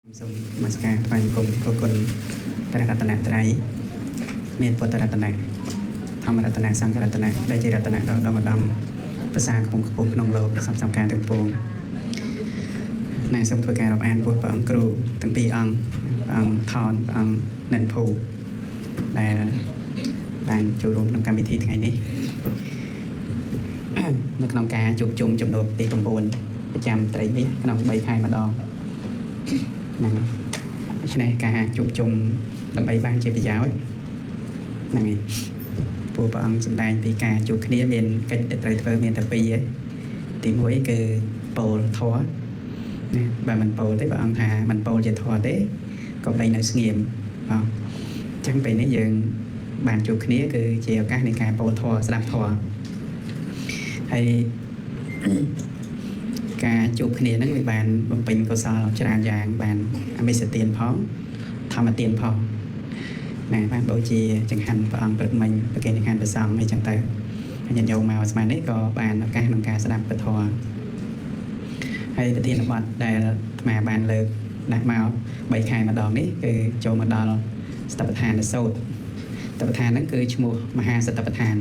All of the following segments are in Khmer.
សូមនមស្ការថ្វាយបង្គំអរគុណព្រះរតនត្រ័យមានពុទ្ធរតនៈធម្មរតនៈសង្ឃរតនៈដែលជារតនៈដ៏ឧត្តមឧត្តមភាសាខ្ពង់ខ្ពស់ក្នុងលោកសំសំការទាំងពួងណែសូមធ្វើការរាប់អានពោះព្រះអង្គគ្រូទាំងពីរអង្គព្រះអង្គថនព្រះអង្គនិនភូដែលបានចូលរួមក្នុងកម្មវិធីថ្ងៃនេះ នៅក្នុងការជួបជុំជំនួបទី9ប្រចាំត្រីមាសក្នុង3ខែម្ដងហ្នឹងដូច្នេះការជួបជុំដើម្បីបានជាប្រយោជន៍ហ្នឹងឯងព្រោះព្រះអង្គសម្ដែងពីការជួបគ្នាមានកិច្ចដែលត្រូវធ្វើមានតែពីរឯងទី1គឺពោលធម៌ណាបើមិនពោលទេព្រះអង្គថាមិនពោលជាធម៌ទេក៏បីនៅស្ងៀមបាទអញ្ចឹងពេលនេះយើងបានជួបគ្នាគឺជាឱកាសនៃការពោលធម៌ស្ដាប់ធម៌ហើយ ការជួបគ្នាហ្នឹងវាបានបំពេញកុសលច្រើនយ៉ាងបានអមិសទានផងធម្មទានផងណាបានបូជាចង្ហាន់ព្រះអង្គព្រឹកមិញប្រគេនចង្ហាន់ព្រះសង្ឃអីចឹងទៅហើយញាតិញោមមកស្មាននេះក៏បានឱកាសក្នុងការស្ដាប់ពធហើយប្រធានបទដែលអាត្មាបានលើកដាក់មក3ខែម្ដងនេះគឺចូលមកដល់សតិប្បដ្ឋានសូត្រសតិប្បដ្ឋានហ្នឹងគឺឈ្មោះមហាសតិប្បដ្ឋាន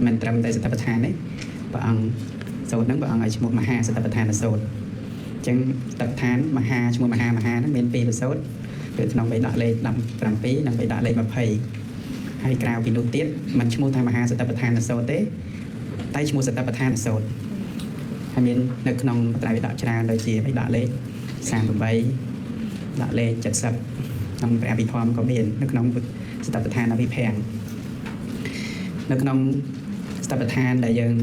មិនត្រឹមតែសតិប្បដ្ឋានទេព្រះអង្គសូត្រហ្នឹងព្រះអង្គឲ្យឈ្មោះមហាសតិប្បដ្ឋានសូត្រអញ្ចឹងសតិប្បដ្ឋានមហាឈ្មោះមហាមហាហ្នឹងមានពីរសូត្រគឺក្នុងបិដកលេខ17និងបិដកលេខ20ហើយក្រៅពីនោះទៀតมันឈ្មោះថាមហាសតិប្បដ្ឋានសូត្រទេតែឈ្មោះសតិប្បដ្ឋានសូត្រហើយមាននៅក្នុងត្រៃបិដកច្រើនដូចជាបិដកលេខ38ដកលេខ70ក្នុងព្រះអភិធម្មក៏មាននៅក្នុងសតិប្បដ្ឋានអភិភាំងនៅក្នុងសតិប្បដ្ឋានដែលយើង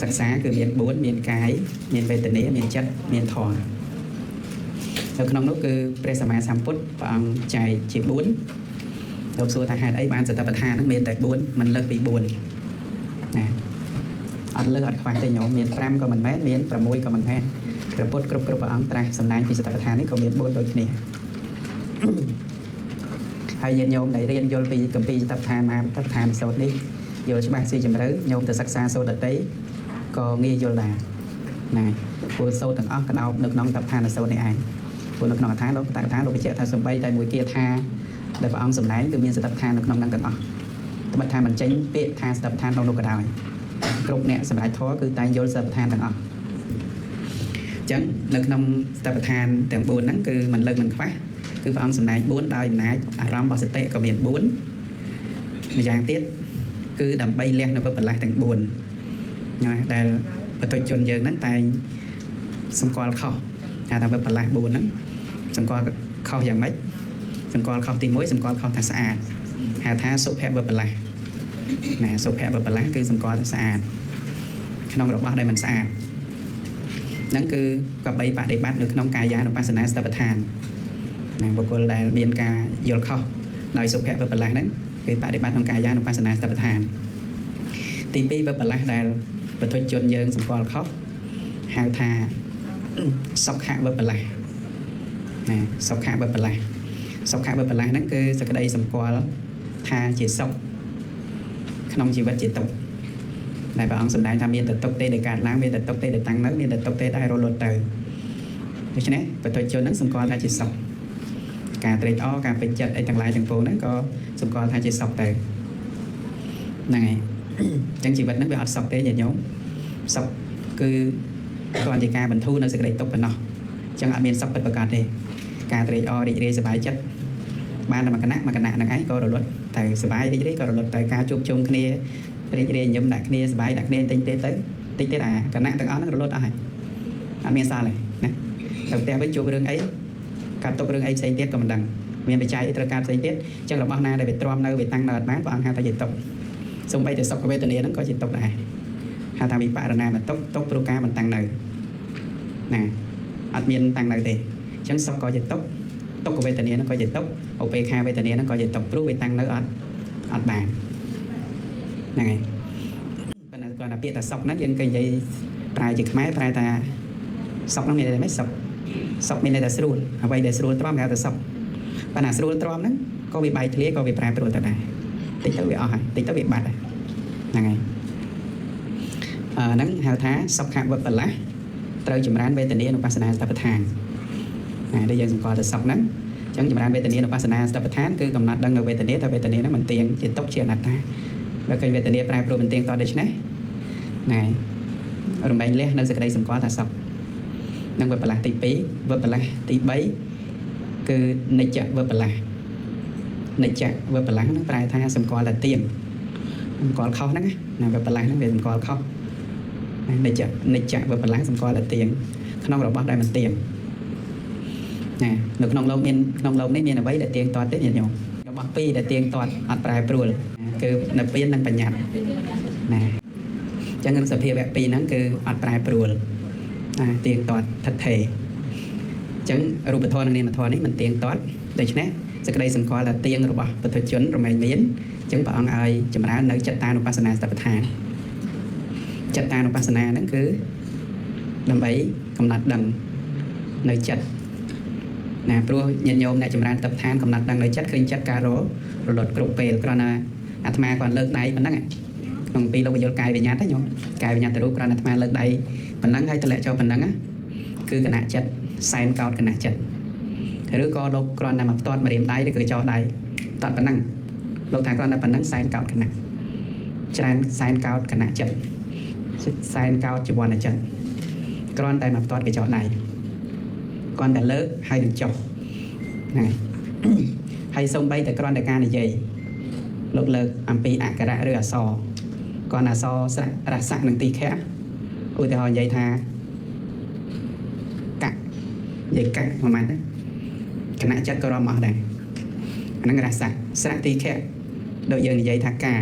សិក្សាគឺមាន4មានកាយមានវេទនាមានចិត្តមានធម៌នៅក្នុងនោះគឺព្រះសម្មាសម្ពុទ្ធព្រះអង្គចែកជា4លោកសួរថាហេតុអីបានសតិប្បដ្ឋានហ្នឹងមានតែ4មិនលើសពី4ណាអត់លើសអត់ខ្វះទេញោមមាន5ក៏មិនមែនមាន6ក៏មិនមែនព្រះពុទ្ធគ្រប់គ្រប់ព្រះអង្គត្រាស់សម្ដែងពីសតិប្បដ្ឋាននេះក៏មាន4ដូចគ្នាហើយញាតិញោមដែលរៀនយល់ពីគម្ពីរសតិប្បដ្ឋានមហាសតិប្បដ្ឋានសូត្រនេះយល់ច្បាស់ស៊ីជម្រៅញោមទៅសិក្សាសូត្រដទៃក៏ងាយយល់ដែរណាព្រោះសូត្រទាំងអស់ក្តោបនៅក្នុងសតិប្បដ្ឋានសូត្រនេះឯងព្រោះនៅក្នុងអដ្ឋានលោកតកថាលោកបញ្ជាក់ថាសំបីតែមួយគាថាដែលព្រះអង្គសម្ដែងគឺមានសតិប្បដ្ឋាននៅក្នុងនឹងទាំងអស់ត្បិតថាមិនចេញពាក្យថាសតិប្បដ្ឋានក្នុងនោះក៏ដោយគ្រប់អ្នកសម្រេចធម៌គឺតែងយល់សតិប្បដ្ឋានទាំងអស់អញ្ចឹងនៅក្នុងសតិប្បដ្ឋានទាំង4ហ្នឹងគឺមិនលើកមិនខ្វះគឺព្រះអង្គសម្ដែង4ដោយអំណាចអារម្មណ៍របស់សតិក៏មាន4ម្យ៉ាងទៀតគឺដើម្បីលះនៅវិបលាសទាំង4ណាដែលបតុជនយើងហ្នឹងតែងសម្គាល់ខុសថាថាវិបលាស4ហ្នឹងសម្គាល់ខុសយ៉ាងម៉េចសម្គាល់ខុសទី1សម្គាល់ខុសថាស្អាតហៅថាសុភវិបលាសណាសុភវិបលាសគឺសម្គាល់ថាស្អាតក្នុងរបស់ដែលមិនស្អាតហ្នឹងគឺកបីបដិបត្តិនៅក្នុងកាយានុបស្សនាសតិប្បដ្ឋានណាបុគ្គលដែលមានការយល់ខុសដោយសុភវិបលាសហ្នឹងគឺបដិបត្តិក្នុងកាយានុបស្សនាសតិប្បដ្ឋានទី2វិបលាសដែលបទជនយើងសម្គាល់ខុសហៅថាសុខវិបលាសណាសុខវិបលាសសុខវិបលាសហ្នឹងគឺសក្តីសម្គាល់ថាជាសុខក្នុងជីវិតជាទុក្ខដែលព្រះអង្គសម្ដែងថាមានតែទុក្ខទេដែលកើតឡើងមានតែទុក្ខទេដែលតាំងនៅមានតែទុក្ខទេដែលរលត់ទៅដូច្នេះបទជនហ្នឹងសម្គាល់ថាជាសុខការត្រេកអរការពេញចិត្តអីទាំងឡាយទាំងពួងហ្នឹងក៏សម្គាល់ថាជាសុខទៅហ្នឹងហើយអញ្ចឹងជីវិតហ្នឹងវាអត់សុខទេញាតិញោមសុខគឺគ្រាន់ជាការបន្ធូរនៅសេចក្តីទុក្ខប៉ុណ្ណោះអញ្ចឹងអត់មានសុខពិតប្រាកដទេការត្រេកអររីករាយសប្បាយចិត្តបានតែមួយគណៈមួយគណៈហ្នឹងឯងក៏រលត់ទៅសប្បាយរីករាយក៏រលត់ទៅការជួបជុំគ្នារីករាយញឹមដាក់គ្នាសប្បាយដាក់គ្នាតិចទៀតទៅតិចទៀតអាគណៈទាំងអស់ហ្នឹងរលត់អស់ហើយអត់មានសល់ទេណាទៅផ្ទះវិញជួបរឿងអីកាត់ទុករឿងអីផ្សេងទៀតក៏មិនដឹងមានបច្ច័យអីត្រូវការផ្សេងទៀតអញ្ចឹងរបស់ណាដែលវាទ្រាំនៅវាតាំងនៅអត់បានព្រះអង្គហៅថាជាទុក្ខសូម្បីតែសុខវេទនាហ្នឹងក៏ជាទុក្ខដែរហៅថាវិបរណាមទុក្ខទុក្ខព្រោះការមិនតាំងនៅណាអត់មានតាំងនៅទេអញ្ចឹងសុខក៏ជាទុក្ខទុក្ខវេទនាហ្នឹងក៏ជាទុក្ខឧបេក្ខាវេទនាហ្នឹងក៏ជាទុក្ខព្រោះវាតាំងនៅអត់អត់បានហ្នឹងហើយប៉ុន្តែគាត់ថាពាក្យថាសុខហ្នឹងយើងគេនិយាយប្រែជាខ្មែរប្រែថាសុខហ្នឹងមានន័យថាម៉េចសុខសុខមានន័យថាស្រួលអ្វីដែលស្រួលទ្រាំគេហៅថាសុខប៉ុន្តែស្រួលទ្រាំហ្នឹងក៏វាបែកធ្លាយក៏វាប្រែប្រួលទៅដែរតិចទៅវាអស់ហើយតិចទៅវាបាត់ហើយហ្នឹងហើយអឺហ្នឹងហៅថាសុខវិបលាសត្រូវចម្រើនវេទនានុបស្សនាសតិប្បដ្ឋាន ណាដែលយើងសម្គាល់តែសុខហ្នឹងអញ្ចឹងចម្រើនវេទនានុបស្សនាសតិប្បដ្ឋានគឺកំណត់ដឹងនៅវេទនាថាវេទនាហ្នឹងមិនទៀងជាទុក្ខជាអនត្តាបើឃើញវេទនាប្រែប្រួលមិនទៀងតដូច្នេះណែរមែងលះនៅសេចក្តីសម្គាល់ថាសុខនឹងវិបលាសទី2វិបលាសទី3គឺនិច្ចវិបលាសនិច្ចវិបលាសហ្នឹងប្រែថាសម្គាល់តែទៀងសម្គាល់ខុសហ្នឹងណាវិបលាសហ្នឹងវាសម្គាល់ខុសនិច្ចនិច្ចវិបលាសសម្គាល់តែទៀងក្នុងរបស់ដែលមិនទៀងណានៅក្នុងលោកមានក្នុងលោកនេះមានអ្វីដែលទៀងទាត់ទេញាតិញោមរបស់ពីរដែលទៀងទាត់អត់ប្រែប្រួលគឺនិព្វាននិងបញ្ញត្តិណាអញ្ចឹងសភាវៈពីរហ្នឹងគឺអត់ប្រែប្រួលណាទៀងទាត់ថិតថេរអញ្ចឹងរូបធម៌និងនាមធម៌នេះមិនទៀងទាត់ដូច្នេះសេចក្តីសម្គាល់ថាទៀងរបស់ពុទ្ធជនរមែងមានអញ្ចឹងព្រះអង្គឲ្យចម្រើននៅចិត្តតានុបស្សនាសតិប្បដ្ឋានចិត្តតានុបស្សនាហ្នឹងគឺដើម្បីកំណត់ដឹងនៅចិត្តណាព្រោះញាតិញោមអ្នកចម្រើនសតិប្បដ្ឋានកំណត់ដឹងនៅចិត្តឃើញចិត្តការរលត់គ្រប់ពេលគ្រាន់តែអាត្មាគាត់លើកដៃប៉ុណ្ណឹងក្នុងពីលោកពយល់កាយវិញ្ញាតទេញោមកាយវិញ្ញាតទៅរូបគ្រាន់តែអាត្មាលើកដៃប៉ុណ្ណឹងហើយតម្លាក់ចូលប៉ុណ្ណឹងគឺគណៈចិត្តសែនកោតគណៈចិត្តឬក៏លោកគ្រាន់តែមកផ្ទាត់ម្រាមដៃឬក៏ចោដៃផ្ទាត់ប៉ុណ្ណឹងលោកថាគ្រាន់តែប៉ុណ្ណឹងសែនកោតគណៈច្រើនសែនកោតគណៈចិត្តសែនកោតជីវនចិត្តគ្រាន់តែមកផ្ទាត់កញ្ចក់ដៃគ្រាន់តែលើកហើយនឹងចុះណាហើយសំបីតែគ្រាន់តែការនិយាយលោកលើកអំពីអក្ខរៈឬអក្សរគ្រាន់អក្សរស្រៈរសៈនិងទីខៈឧទាហរណ៍និយាយថាកៈនិយាយកៈប្រហែលណាគណៈចិត្តក៏រំអស់ដែរអាហ្នឹងរសៈស្រៈទីខៈដូចយើងនិយាយថាកា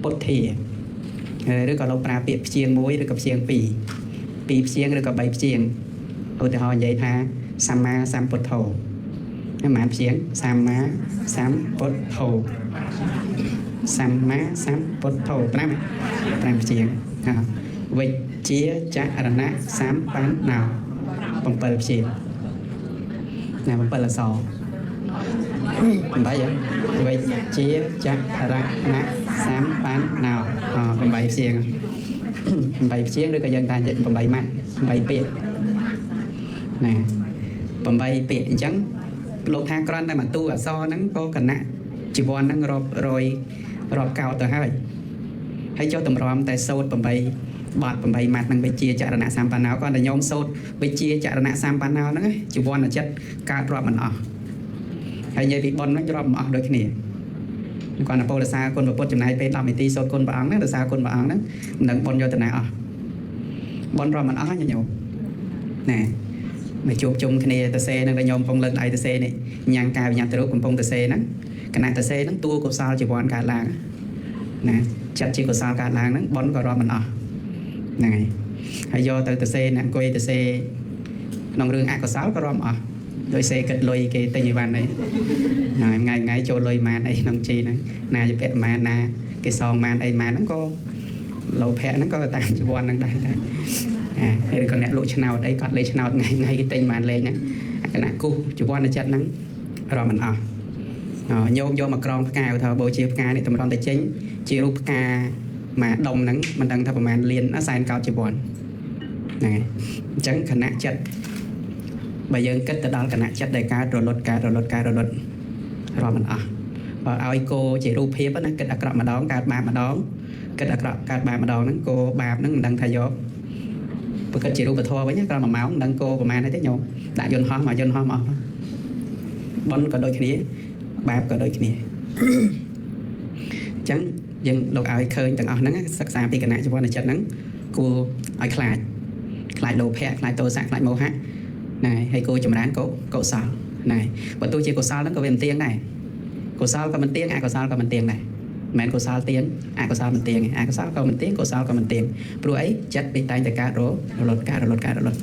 ពុទ្ធាឬក៏លោកប្រើពាក្យព្យាង្គមួយឬក៏ព្យាង្គពីរពីរព្យាង្គឬក៏បីព្យាង្គឧទាហរណ៍និយាយថាសម្មាសម្ពុទ្ធោប្រហែលព្យាង្គសម្មាសម្ពុទ្ធោសម្មាសម្ពុទ្ធោ5ព្យាង្គវិជ្ជាចរណៈសម្បណ្ណោ7ព្យាង្គណា7អក្សរ8វិជ្ជាចរណៈសម្បណ្ណោ8ព្យាង្គ8ព្យាង្គឬក៏យើងថា8ម៉ាត់8ពាក្យណា8ពាក្យអញ្ចឹងលោកថាគ្រាន់តែមួយតួអក្សរហ្នឹងក៏គណៈជីវ័នហ្នឹងរាប់រយរាប់កោតទៅហើយហើយចុះតម្រាំតែសូត្រ8បាត់8ម៉ាត់ហ្នឹងវិជាចរណៈសម្បណ្ណោគ្រាន់តែញោមសូត្រវិជាចរណៈសម្បណ្ណោហ្នឹងជីវ័នចិត្តកើតរាប់មិនអស់ហើយនិយាយពីបុណ្យហ្នឹងរាប់មិនអស់ដូចគ្នាគាត់ទៅពោលសារគុណពុទ្ធចំណាយពេល10នាទីសូត្រគុណព្រះអង្គហ្នឹងរសារគុណព្រះអង្គហ្នឹងមិនដឹងបុណ្យយកទៅណាអស់បុណ្យរាប់មិនអស់ញោមណែមកជួបជុំគ្នាទៅសេនឹងញោមកំពុងលើកដៃទៅសេនេះញ៉ាំងកាយវិញ្ញាណទៅរូបកំពុងទៅសេហ្នឹងគណៈទៅសេហ្នឹងតួកុសលជីវ័នកើតឡើងណាចិត្តជាកុសលកើតឡើងហ្នឹងបុណ្យក៏រាប់មិនអស់ហ្នឹងហើយហើយយកទៅទៅសេអ្នកអង្គុយទៅសេក្នុងរឿងអកុសលក៏រាប់អស់ដោយសេគិតលុយគេទិញអីវ៉ាន់អីថ្ងៃថ្ងៃចូលលុយម៉ានអីក្នុងជីហ្នឹងណាជាពាក់ម៉ានណាគេសងម៉ានអីម៉ានហ្នឹងក៏លោភៈហ្នឹងក៏តាមជីវ័នហ្នឹងដែរតែហើយក៏អ្នកលក់ឆ្នោតអីគាត់លេខឆ្នោតថ្ងៃថ្ងៃគេទិញម៉ានលេខហ្នឹងគណៈគូជីវ័នចិត្តហ្នឹងរាប់មិនអស់ញោមយកមកក្រងផ្កាថាបូជាផ្កានេះតម្រង់តែចេញជារូបផ្កាមួយដុំហ្នឹងមិនដឹងថាប្រហែលលានសែនកោតជីវ័នហ្នឹងហើយអញ្ចឹងគណៈចិត្តបើយើងគិតទៅដល់គណៈចិត្តដែលកើតរលត់កើតរលត់កើតរលត់រាប់មិនអស់បើឲ្យគោជារូបភាពណាគិតអាក្រក់ម្ដងកើតបាបម្ដងគិតអាក្រក់កើតបាបម្ដងហ្នឹងគោបាបហ្នឹងមិនដឹងថាយកបើគិតជារូបធម៌វិញក្រោយ1ម៉ោងមិនដឹងគោប្រហែលទេញោមដាក់យន្តហោះមកយន្តហោះមកបុណ្យក៏ដូចគ្នាបាបក៏ដូចគ្នាអញ្ចឹងយើងលោកឲ្យឃើញទាំងអស់ហ្នឹងសិក្សាពីគណៈជីវនចិត្តហ្នឹងគួរឲ្យខ្លាចខ្លាចលោភៈខ្លាចទោសៈខ្លាចមោហៈណែហើយគួរចម្រើនកុសលណែបើទោះជាកុសលហ្នឹងក៏វាមិនទៀងដែរកុសលក៏មិនទៀងអកុសលក៏មិនទៀងដែរមិនមែនកុសលទៀងអកុសលមិនទៀងអកុសលក៏មិនទៀងកុសលក៏មិនទៀងព្រោះអីចិត្តវាតែងតែកើតរលត់កើតរលត់កើតរលត់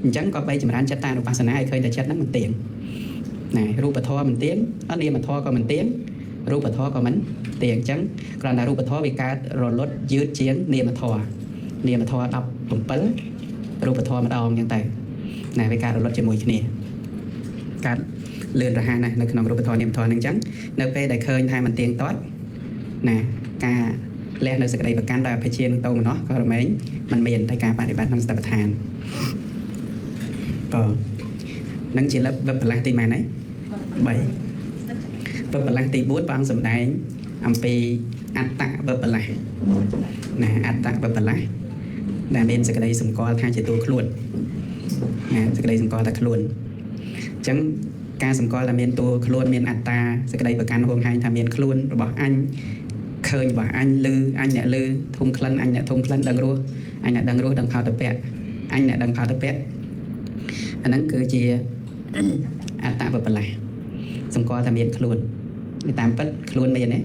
អញ្ចឹងក៏បីចម្រើនចិត្តតានុបស្សនាឲ្យឃើញតែចិត្តហ្នឹងមិនទៀងណែរូបធម៌មិនទៀងអនាមធម៌ក៏មិនទៀងរូបធម៌ក៏មិនទៀងអញ្ចឹងគ្រាន់តែរូបធម៌វាកើតរលត់យឺតជាងនាមធម៌នាមធម៌17រូបធម៌ម្ដងអញ្ចឹងទៅណែវាកើតរលត់ជាមួយគ្នាកើតលឿនរហ័សណាស់នៅក្នុងរូបធម៌នាមធម៌ហ្នឹងអញ្ចឹងនៅពេលដែលឃើញថាមិនទៀងទាត់ណាការលះនៅសេចក្តីប្រកាន់ដោយអភិជានឹងតោមនោះក៏រមែងមិនមានតែការបដិបត្តិក្នុងសតិប្បដ្ឋានបើ នឹងជាវិបលាសទីម៉ានហើយ3វិបលាសទី4ព្រះអង្គសម្ដែងអំពីអត្តវិបលាសណាអត្តវិបលាសដែលមានសេចក្តីសម្គាល់ថាជាតួខ្លួនណាសេចក្តីសម្គាល់ថាខ្លួនអញ្ចឹងការសម្គាល់ថាមានតួខ្លួនមានអត្តាសេចក្តីប្រកាន់ហួងហែងថាមានខ្លួនរបស់អញឃើញរបស់អញឮអញអ្នកឮធុំក្លិនអញអ្នកធុំក្លិនដឹងរសអញអ្នកដឹងរសដឹងផោតពៈអញអ្នកដឹងផោតពៈអាហ្នឹងគឺជាអត្តវិបលាសសម្គាល់ថាមានខ្លួនតាមពិតខ្លួនមានទេ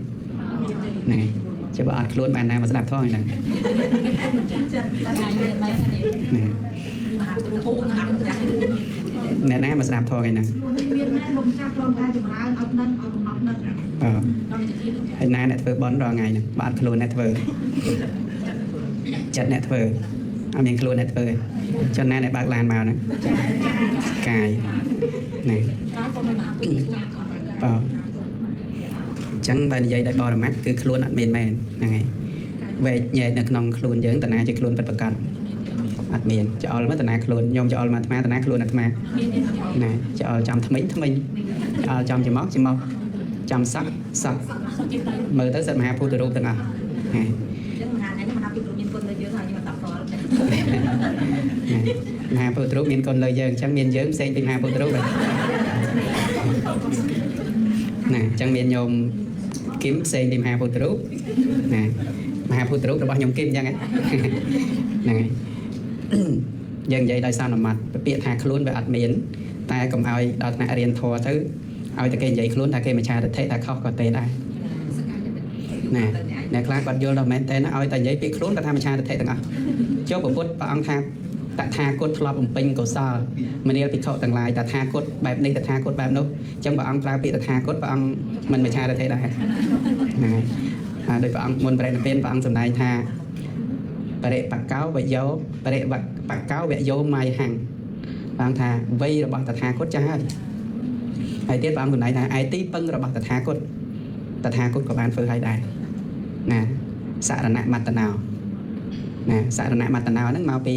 ហ្នឹងហើយចុះបើអត់ខ្លួនបានណាមកស្ដាប់ធម៌ហ្នឹងអ្នកណាមកស្ដាប់ធម៌ហ្នឹង មានណាលោកចាស់ព្រមតែចម្រើនឲ្យនឹងឲ្យកំណត់នឹង អឺហើយណាអ្នកធ្វើបន់រាល់ថ្ងៃហ្នឹងបើអត់ខ្លួនអ្នកធ្វើចិត្តអ្នកធ្វើអត់មានខ្លួនអ្នកធ្វើចុះណាអ្នកបើកឡានមកហ្នឹងកាយនេះបាទអញ្ចឹងបើនិយាយដោយបរមត្តគឺខ្លួនអត់មានមែនហ្នឹងហើយវែកញែកនៅក្នុងខ្លួនយើងតាណាជាខ្លួនពិតប្រាកដអត់មានច្អល់មកតាណាខ្លួនញោមច្អល់មកអាត្មាតាណាខ្លួនអាត្មាណាច្អល់ចំថ្មិញថ្មិញច្អល់ចំច្រមុះច្រមុះចំសក់សក់មើលទៅសិតមហាពុទ្ធរូបទាំងអស់ហ្នឹង ចឹងមហានេះមហាពុទ្ធរូបមានគុណលើយើងហើយយើងអត់តល់ មហាពុទ្ធរូបមានគុណលើយើងអញ្ចឹងមានយើងផ្សេងពីមហាពុទ្ធរូបណាអញ្ចឹងមានញោមគឹមផ្សេងពីមហាពុទ្ធរូបណាមហាពុទ្ធរូបរបស់ញោមគឹមអញ្ចឹងហ្នឹងហើយយើងនិយាយដោយសន្មត់ពាក្យថាខ្លួនវាអត់មានតែកុំឲ្យដល់ថ្នាក់រៀនធម៌ទៅឲ្យតែគេនិយាយខ្លួនថាគេមច្ឆាទិដ្ឋិថាខុសក៏ទេដែរណាអ្នកខ្លះគាត់យល់ដល់មែនតើឲ្យតែនិយាយពាក្យខ្លួនគាត់ថាមច្ឆាទិដ្ឋិទាំងអស់ចុះពុទ្ធព្រះអង្គថាតថាគតធ្លាប់បំពេញកុសលមនាលភិក្ខុទាំងឡាយតថាគតបែបនេះតថាគតបែបនោះអញ្ចឹងព្រះអង្គប្រើពាក្យតថាគតព្រះអង្គមិនមច្ឆាទិដ្ឋិដែរហ្នឹងហើយដោយព្រះអង្គមុនបរិនិព្វានព្រះអង្គសម្ដែងថាបរិបកោវយោបរិបកោវយោម៉ៃហੰព្រះអង្គថាវ័យរបស់តថាគតចាស់ហើយហើយទៀតព្រះអង្គសម្ដែងថាឯទីពឹងរបស់តថាគតតថាគតក៏បានធ្វើឲ្យដែរណាសរណមត្តណោណាសរណមត្តណោហ្នឹងមកពី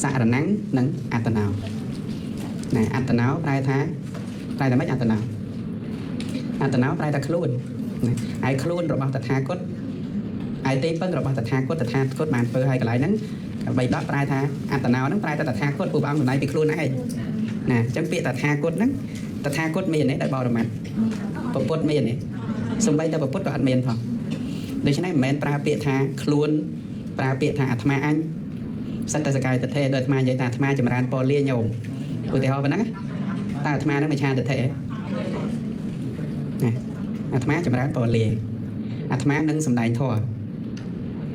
សរណੰនិងអត្តណោណាអត្តណោប្រែថាប្រែថាម៉េចអត្តណោអត្តណោប្រែថាខ្លួនណាហើយខ្លួនរបស់តថាគតឯទីពឹងរបស់តថាគតតថាគតបានធ្វើឲ្យកន្លែងហ្នឹងបីដកប្រែថាអត្តណោហ្នឹងប្រែថាតថាគតព្រះអង្គសម្ដែងពីខ្លួនឯងណាអញ្ចឹងពាក្យតថាគតហ្នឹងតថាគតមានទេដោយបរមត្តពពុទ្ធមានទេសំបីតែពពុទ្ធក៏អត់មានផងដូច្នេះមិនមែនប្រើពាក្យថាខ្លួនប្រើពាក្យថាអាត្មាអញសត្វតសកាយទិដ្ឋិដោយអាត្មានិយាយថាអាត្មាចម្រើនពរលាញោមឧទាហរណ៍ប៉ុណ្ណឹងតើអាត្មានឹងមច្ឆាទិដ្ឋិណាអាត្មាចម្រើនពរលាអាត្មានឹងសម្ដែងធម៌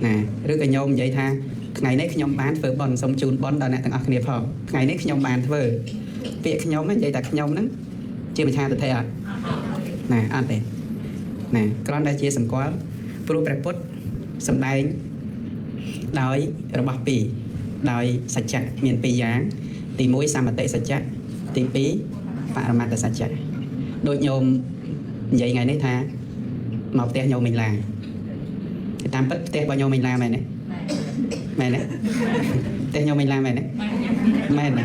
ណាឬក៏ញោមនិយាយថាថ្ងៃនេះខ្ញុំបានធ្វើបុណ្យសូមជូនបុណ្យដល់អ្នកទាំងអស់គ្នាផងថ្ងៃនេះខ្ញុំបានធ្វើពាក្យខ្ញុំនិយាយថាខ្ញុំហ្នឹងជាមច្ឆាទិដ្ឋិអត់ណាអត់ទេណាគ្រាន់តែជាសម្គាល់ព្រោះព្រះពុទ្ធសម្ដែងដោយរបស់ពីរដោយសច្ចៈមានពីរយ៉ាងទី1សមតិសច្ចៈទី2បរមត្តសច្ចៈដូចញោមនិយាយថ្ងៃនេះថាមកផ្ទះញោមមិញឡាតាមពិតផ្ទះរបស់ញោមមិញឡាមែនទេមែនទេផ្ទះញោមមិញឡាមែនទេមែនទេ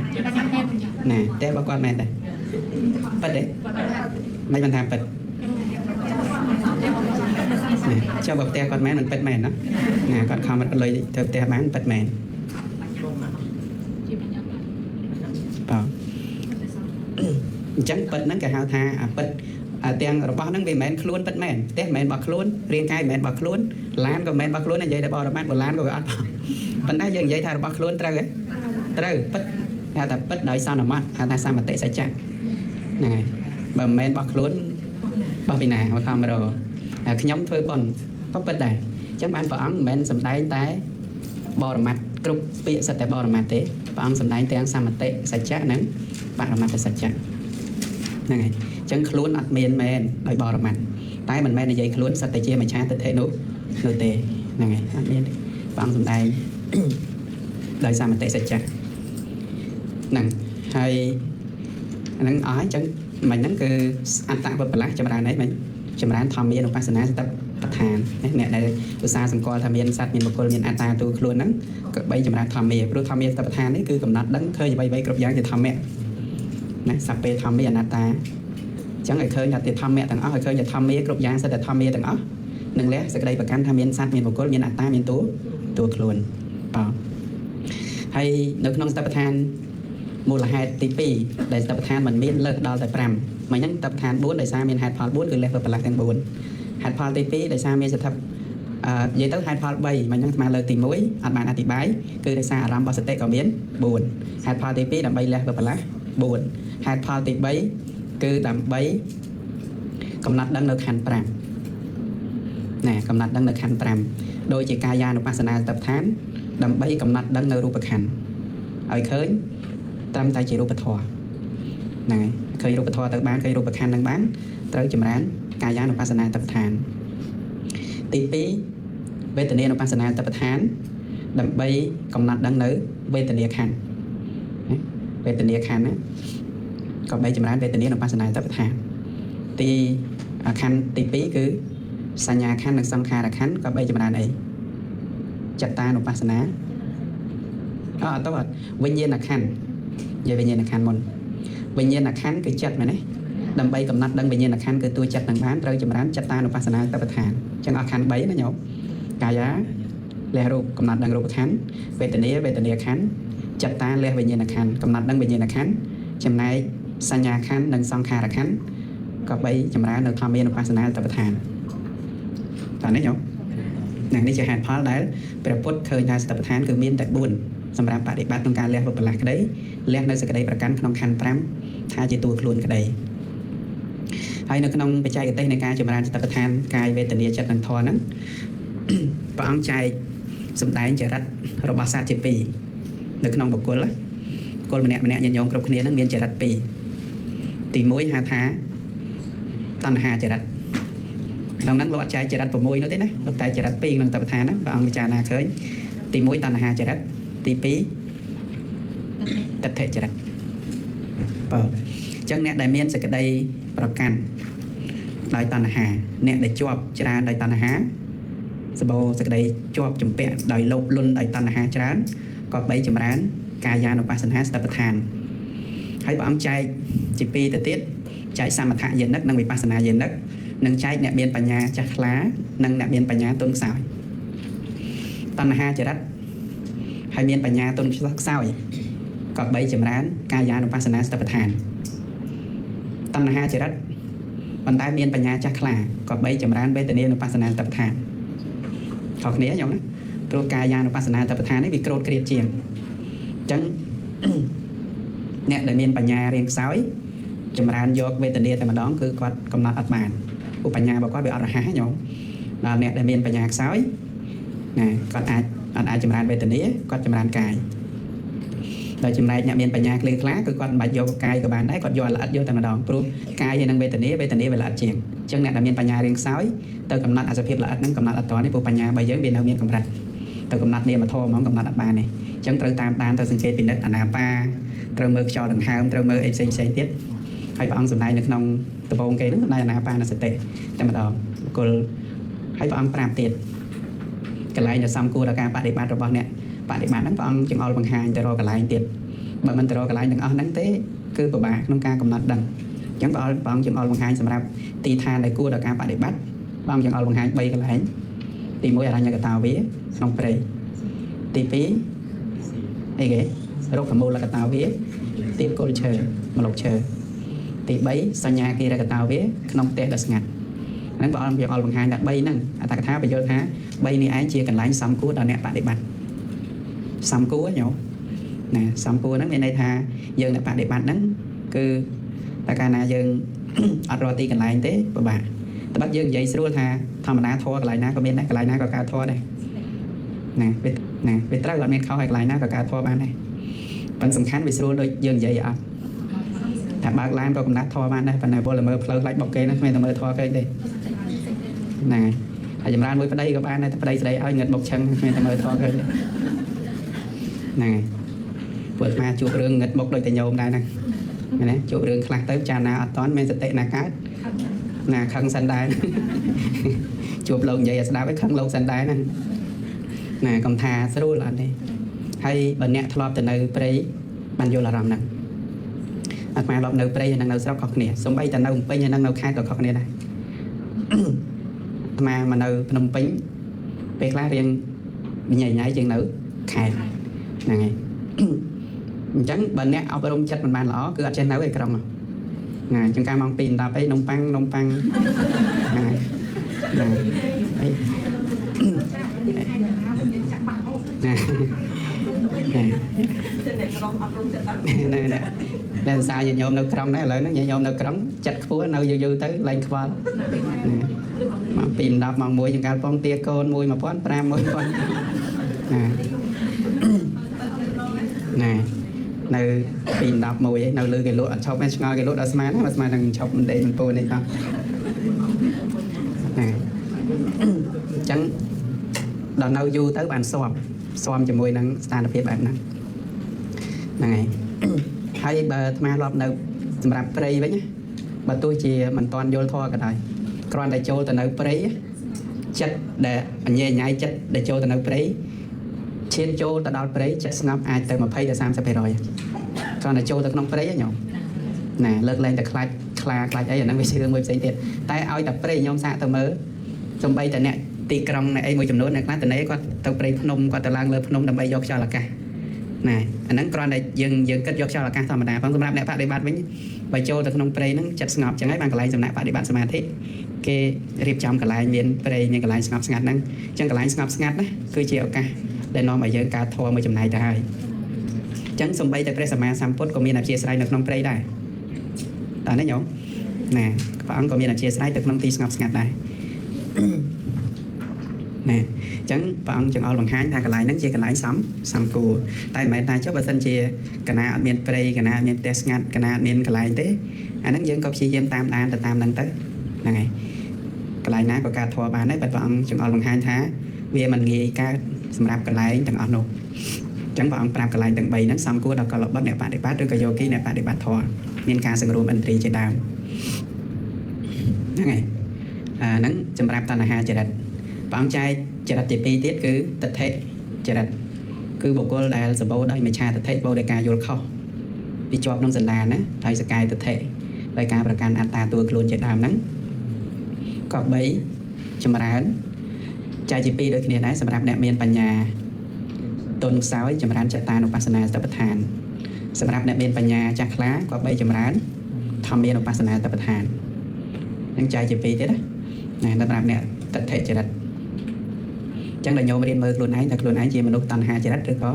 ណាផ្ទះរបស់គាត់មែនទេពិតទេមិនបានថាពិតណាចុះបើផ្ទះគាត់មែនមិនពិតមែនណាណាគាត់ខំរត់លុយទៅផ្ទះបានពិតមែនបាទអញ្ចឹងពិតហ្នឹងគេហៅថាអាពិតទាំងរបស់ហ្នឹងវាមិនមែនខ្លួនពិតមែនផ្ទះមិនមែនរបស់ខ្លួនរាងកាយមិនមែនរបស់ខ្លួនឡានក៏មិនមែនរបស់ខ្លួននិយាយតែបរមត្តបើឡានក៏វាអត់ប៉ុន្តែយើងនិយាយថារបស់ខ្លួនត្រូវទេត្រូវពិតហៅថាពិតដោយសន្មតហៅថាសមតិសច្ចៈហ្នឹងហើយបើមិនមែនរបស់ខ្លួនរបស់ពីណាមកខំរកខ្ញុំធ្វើបុណ្យក៏ពិតដែរអញ្ចឹងបានព្រះអង្គមិនមែនសំដែងតែបរមត្តគ្រប់ពាក្យសិតតែបរមត្តទេព្រះអង្គសំដែងទាំងសមតិសច្ចៈនិងបរមត្តសច្ចៈហ្នឹងហើយអញ្ចឹងខ្លួនអត់មានមែនដោយបរមត្តតែមិនមែននិយាយខ្លួនសិតតែជាមច្ឆាទិដ្ឋិនោះនោះទេហ្នឹងហើយអត់មានទេព្រះអង្គសំដែងដោយសមតិសច្ចៈហ្នឹងហើយអាហ្នឹងអស់ហើយអញ្ចឹងមិញហ្នឹងគឺអត្តវិបលាសចម្រើនអីមិញចម្រើនធម្មានុបស្សនាសតិប្បដ្ឋានអ្នកដែលឧស្សាហ៍សម្គាល់ថាមានសត្វមានបុគ្គលមានអត្តាទូខ្លួនហ្នឹងក៏បីចម្រើនធម្មាព្រោះធម្មាសតិប្បដ្ឋាននេះគឺកំណត់ដឹងឃើញអ្វីៗគ្រប់យ៉ាងជាធម្មៈ ណាសព្វេធម្មាអនត្តាអញ្ចឹងឲ្យឃើញថាទីធម្មៈទាំងអស់ឲ្យឃើញថាធម្មាគ្រប់យ៉ាងសិតតែធម្មាទាំងអស់នឹងលះសេចក្តីប្រកាន់ថាមានសត្វមានបុគ្គលមានអត្តាមានតួតួខ្លួនបាទហើយនៅក្នុងសតិប្បដ្ឋានមូលហេតុទី2ដែលសតិប្បដ្ឋានមិនមានលើកដល់តែ5មិនហ្នឹងសតិប្បដ្ឋាន4ដោយសារមានហេតុផល4គឺលះវិបលាសទាំង4ហេតុផលទី2ដោយសារមានសតិប្បអឺនិយាយទៅហេតុផល3មិនហ្នឹងស្មើលើកទី1អត់បានអធិប្បាយគឺដោយសារអារម្មណ៍របស់សតិក៏មាន4ហេតុផលទី2ដើម្បីលះវិបលាស4ហេតុផលទី3គឺដើម្បីកំណត់ដឹងនៅខណ្ឌ5ណាកំណត់ដឹងនៅខណ្ឌ5ដូចជាកាយានុបស្សនាសតិប្បដ្ឋានដើម្បីកំណត់ដឹងនៅរូបខណ្ឌឲ្យឃើញត្រឹមតែជារូបធម៌ហ្នឹងហើយឃើញរូបធម៌ទៅបានឃើញរូបខណ្ឌនឹងបានត្រូវចម្រើនកាយានុបស្សនាសតិប្បដ្ឋានទី2វេទនានុបស្សនាសតិប្បដ្ឋានដើម្បីកំណត់ដឹងនៅវេទនាខណ្ឌណាវេទនាខណ្ឌណាក៏បីចម្រើនវេទនានុបស្សនាសតិប្បដ្ឋានទីខណ្ឌទី2គឺសញ្ញាខណ្ឌនិងសង្ខារខណ្ឌក៏បីចម្រើនអីចតានុបស្សនាអត់ទៅអត់វិញ្ញាណខណ្ឌនិយាយវិញ្ញាណខណ្ឌមុនវិញ្ញាណខណ្ឌគឺចិត្តមែនទេដើម្បីកំណត់ដឹងវិញ្ញាណខណ្ឌគឺតួចិត្តនឹងបានត្រូវចម្រើនចតានុបស្សនាសតិប្បដ្ឋានអញ្ចឹងអស់ខណ្ឌ3ណាញោមកាយាលះរូបកំណត់ដឹងរូបខណ្ឌវេទនាវេទនាខណ្ឌចតាលះវិញ្ញាណខណ្ឌកំណត់ដឹងវិញ្ញាណខណ្ឌចំណែកសញ្ញាខណ្ឌនិងសង្ខារខណ្ឌក៏បីចម្រើននៅធម្មានុបស្សនាសតិប្បដ្ឋានតើនេះញោមណានេះជាហេតុផលដែលព្រះពុទ្ធឃើញថាសតិប្បដ្ឋានគឺមានតែ4សម្រាប់បដិបត្តិក្នុងការលះវិបលាសក្តីលះនៅសេចក្តីប្រកាន់ក្នុងខណ្ឌ5ថាជាតួខ្លួនក្តីហើយនៅក្នុងបច្ចេកទេសនៃការចម្រើនសតិប្បដ្ឋានកាយវេទនាចិត្តនិងធម៌ហ្នឹងព្រះអង្គចែកសម្ដែងចរិតរបស់សត្វជាពីរនៅក្នុងបុគ្គលបុគ្គលម្នាក់ម្នាក់ញាតិញោមគ្រប់គ្នាហ្នឹងមានចរិតពីរទី1ហៅថាតណ្ហាចរិតក្នុងហ្នឹងលោកអត់ចែកចរិត6នោះទេណាលោកតែចរិត2ក្នុងតបឋានណាព្រះអង្គពិចារណាឃើញទី1តណ្ហាចរិតទី2ទិដ្ឋិចរិតបាទអញ្ចឹងអ្នកដែលមានសេចក្តីប្រកាន់ដោយតណ្ហាអ្នកដែលជាប់ច្រើនដោយតណ្ហាសម្បូរសេចក្តីជាប់ជំពាក់ដោយលោភលន់ដោយតណ្ហាច្រើនក៏បីចម្រើនកាយានុបស្សនាសតិប្បដ្ឋានហើយព្រះអង្គចែកជាពីរទៅទៀតចែកសមថយានិកនិងវិបស្សនាយានិកនិងចែកអ្នកមានបញ្ញាចាស់ថ្លានិងអ្នកមានបញ្ញាទន់ខ្សោយតណ្ហាចរិតហើយមានបញ្ញាទន់ខ្សោយក៏បីចម្រើនកាយានុបស្សនាសតិប្បដ្ឋានតណ្ហាចរិតប៉ុន្តែមានបញ្ញាចាស់ថ្លាក៏បីចម្រើនវេទនានុបស្សនាសតិប្បដ្ឋានខុសគ្នាញោមណាព្រោះកាយានុបស្សនាសតិប្បដ្ឋាននេះវាក្រោតក្រៀតជាងអញ្ចឹងអ្នកដែលមានបញ្ញារៀងខ្សោយចម្រើនយកវេទនាតែម្ដងគឺគាត់កំណត់អត់បានព្រោះបញ្ញារបស់គាត់វាអត់រហ័សញោមដល់អ្នកដែលមានបញ្ញាខ្សោយណាគាត់អាចអត់អាចចម្រើនវេទនាគាត់ចម្រើនកាយដល់ចំណែកអ្នកមានបញ្ញាក្លៀងក្លាគឺគាត់មិនបាច់យកកាយក៏បានដែរគាត់យកល្អិតយកតែម្ដងព្រោះកាយហើយនិងវេទនាវេទនាវាល្អិតជាងអញ្ចឹងអ្នកដែលមានបញ្ញារៀងខ្សោយទៅកំណត់អសភាពល្អិតហ្នឹងកំណត់អត់តនេះព្រោះបញ្ញារបស់យើងវានៅមានកម្រិតទៅកំណត់នាមធម៌ហ្មងកំណត់អត់បានទេអញ្ចឹងត្រូវតាមដានទៅសង្កេតពិនិត្យអាណាបាត្រូវមើលខ្យល់ដង្ហើមត្រូវមើលអីផ្សេងផ្សេងទៀតហើយព្រះអង្គសម្ដែងនៅក្នុងដំបូងគេហ្នឹងសម្ដែងអាណាបានសតិតែម្ដងបុគ្គលហើយព្រះអង្គប្រាប់ទៀតកន្លែងដែលសំគួរដល់ការបដិបត្តិរបស់អ្នកបដិបត្តិហ្នឹងព្រះអង្គចង្អុលបង្ហាញទៅរកកន្លែងទៀតបើមិនទៅរកកន្លែងទាំងអស់ហ្នឹងទេគឺពិបាកក្នុងការកំណត់ដឹងអញ្ចឹងព្រះអង្គចង្អុលបង្ហាញសម្រាប់ទីឋានដែលគួរដល់ការបដិបត្តិព្រះអង្គចង្អុលបង្ហាញ3កន្លែងទី1អរញ្ញកតាវាក្នុងព្រៃទី2អីគេរុក្ខមូលកតាវាទីគល់ឈើម្លប់ឈើទី3សញ្ញាគិរកតាវាក្នុងផ្ទះដ៏ស្ងាត់ហ្នឹងព្រះអង្គចង្អុលបង្ហាញថា3ហ្នឹងអត្ថកថាបញ្យល់ថា3នេះឯងជាកន្លែងសំគួរដល់អ្នកបដិបត្តិសំគួរញោមណាសំគួរហ្នឹងមានន័យថាយើងអ្នកបដិបត្តិហ្នឹងគឺតែកាលណាយើងអត់រកទីកន្លែងទេពិបាកតែបាត់យើងនិយាយស្រួលថាធម្មតាធរកន្លែងណាក៏មានដែរកន្លែងណាក៏កើតធរដែរណាវាណាវាត្រូវអត់មានខុសហើយកន្លែងណាក៏កើតធរបានដែរប៉ុន្តែសំខាន់វាស្រួលដូចយើងនិយាយអត់ថាបើកឡានក៏កំណត់ធរបានដែរប៉ុន្តែពលតែមើលផ្លូវខ្លាចបុកគេហ្នឹងគ្មានតែមើលធរគេទេណាហើយចម្រើនមួយប្តីក៏បានដែរតែប្តីស្ដីឲ្យងឹតបុកឆឹងគ្មានតែមើលធរគេទេហ្នឹងហើយពួកអាត្មាជួបរឿងងឹតបុកដូចតែញោមដែរហ្នឹងមែនទេជួបរឿងខ្លះទៅចារណាអត់តន់មានសតិណាកើតណាខឹងសិនដែរជួបលោកនិយាយឲ្យស្ដាប់ឲ្យខឹងលោកសិនដែរហ្នឹងណាកុំថាស្រួលអត់ទេហើយបើអ្នកធ្លាប់ទៅនៅព្រៃបានយល់អារម្មណ៍ហ្នឹង អាត្មាឡប់នៅព្រៃហើយនឹងនៅស្រុកខុសគ្នាសំបីតែនៅភ្នំពេញហើយនឹងនៅខេត្តក៏ខុសគ្នាដែរអាត្មាមកនៅភ្នំពេញពេលខ្លះរៀងញ៉ៃញ៉ៃជាងនៅខេត្តហ្នឹងហើយអញ្ចឹងបើអ្នកអប់រំចិត្តមិនបានល្អគឺអត់ចេះនៅឯក្រុងណាជាងការម៉ោង2 10អីនំប៉័ងនំប៉័ងហ្នឹងហើយណាអីណា អ្នកក្រុងអប់រំចិត្តដល់ ណែណែតែសារញាតិញោមនៅក្រុងដែរឥឡូវហ្នឹងញាតិញោមនៅក្រុងចិត្តខ្ពស់នៅយូរយូរទៅឡើងខ្វល់ម៉ោង2 10ម៉ោង1ចង្កាល់ពងទាកូន1 1500 1000ណាណែនៅ2 10 1ឯងនៅលើគេលក់អត់ឈប់ឯងឆ្ងល់គេលក់ដល់ស្មានណាស្មាននឹងឈប់មិនដេកមិនពូនេះតោះណែអញ្ចឹងដល់នៅយូរទៅបានស៊ាំស៊ាំជាមួយនឹងស្ថានភាពបែបហ្នឹងហ្នឹងហើយហើយបើអាត្មាឡប់នៅសម្រាប់ព្រៃវិញបើទោះជាមិនតាន់យល់ធម៌ក៏ដោយគ្រាន់តែចូលទៅនៅព្រៃចិត្តដែលអញញ៉ៃចិត្តដែលចូលទៅនៅព្រៃឈានចូលទៅដល់ព្រៃចិត្តស្ងប់អាចទៅ20ទៅ30%គ្រាន់តែចូលទៅក្នុងព្រៃញោមណាលើកលែងតែខ្លាចខ្លាខ្លាចអីអាហ្នឹងវាជារឿងមួយផ្សេងទៀតតែឲ្យតែព្រៃញោមសាកទៅមើលសំបីតែអ្នកទីក្រុងអ្នកអីមួយចំនួនអ្នកខ្លះតនេគាត់ទៅព្រៃភ្នំគាត់ទៅឡើងលើភ្នំដើម្បីយកខ្យល់អាកាសណាអាហ្នឹងគ្រាន់តែយើងយើងគិតយកខ្យល់អាកាសធម្មតាផងសម្រាប់អ្នកបដិបត្តិវិញបើចូលទៅក្នុងព្រៃហ្នឹងចិត្តស្ងប់ចឹងហើយបានកន្លែងសំណាក់បដិបត្តិសមាធិគេរៀបចំកន្លែងមានព្រៃមានកន្លែងស្ងប់ស្ងាត់ហ្នឹងចឹងកន្លែងស្ងប់ស្ងាត់ណាគឺជាឱកាសដែលនាំឲ្យយើងកើតធម៌មួយចំណែកទៅហើយចឹងសំបីតែព្រះសម្មាសម្ពុទ្ធក៏មានអធិស្ឋាននៅក្នុងព្រៃដែរតើនេះញោមណាព្រះអង្គក៏មានអធិស្ឋានទៅក្នុងទីស្ងប់ស្ងាត់ដែរណែអញ្ចឹងព្រះអង្គចង្អុលបង្ហាញថាកន្លែងហ្នឹងជាកន្លែងសំសំគួរតែមិនមែនថាចុះបើសិនជាកណាអត់មានព្រៃកណាអត់មានផ្ទះស្ងាត់កណាអត់មានកន្លែងទេអាហ្នឹងយើងក៏ព្យាយាមតាមដានទៅតាមហ្នឹងទៅហ្នឹងហើយកន្លែងណាក៏កើតធម៌បានដែរបើព្រះអង្គចង្អុលបង្ហាញថាវាមិនងាយកើតសម្រាប់កន្លែងទាំងអស់នោះអញ្ចឹងព្រះអង្គប្រាប់កន្លែងទាំង3ហ្នឹងសំគួរដល់កលបុត្រអ្នកបដិបត្តិឬក៏យោគីអ្នកបដិបត្តិធម៌មានការសង្រួមឥន្ទ្រីជាដើមហ្នឹងហើយអាហ្នឹងសម្រាប់តណ្ហាចរិតព្រះអង្គចែកចរិតទី2ទៀតគឺទិដ្ឋិចរិតគឺបុគ្គលដែលសម្បូរដោយមិច្ឆាទិដ្ឋិបូរដោយការយល់ខុសពីជាប់ក្នុងសន្តានណាដោយសកាយទិដ្ឋិដោយការប្រកាន់អត្តាតួខ្លួនជាដើមហ្នឹងក៏បីចម្រើនចែកជា2ដូចគ្នាដែរសម្រាប់អ្នកមានបញ្ញាទន់ខ្សោយចម្រើនចតានុបស្សនាសតិប្បដ្ឋានសម្រាប់អ្នកមានបញ្ញាចាស់ខ្លាក៏បីចម្រើនធម្មានុបស្សនាសតិប្បដ្ឋាននឹងចែកជា2ទៀតណាសម្រាប់អ្នកទិដ្ឋិចរិតចឹងដល់ញោមរៀនមើលខ្លួនឯងថាខ្លួនឯងជាមនុស្សតណ្ហាចរិតឬក៏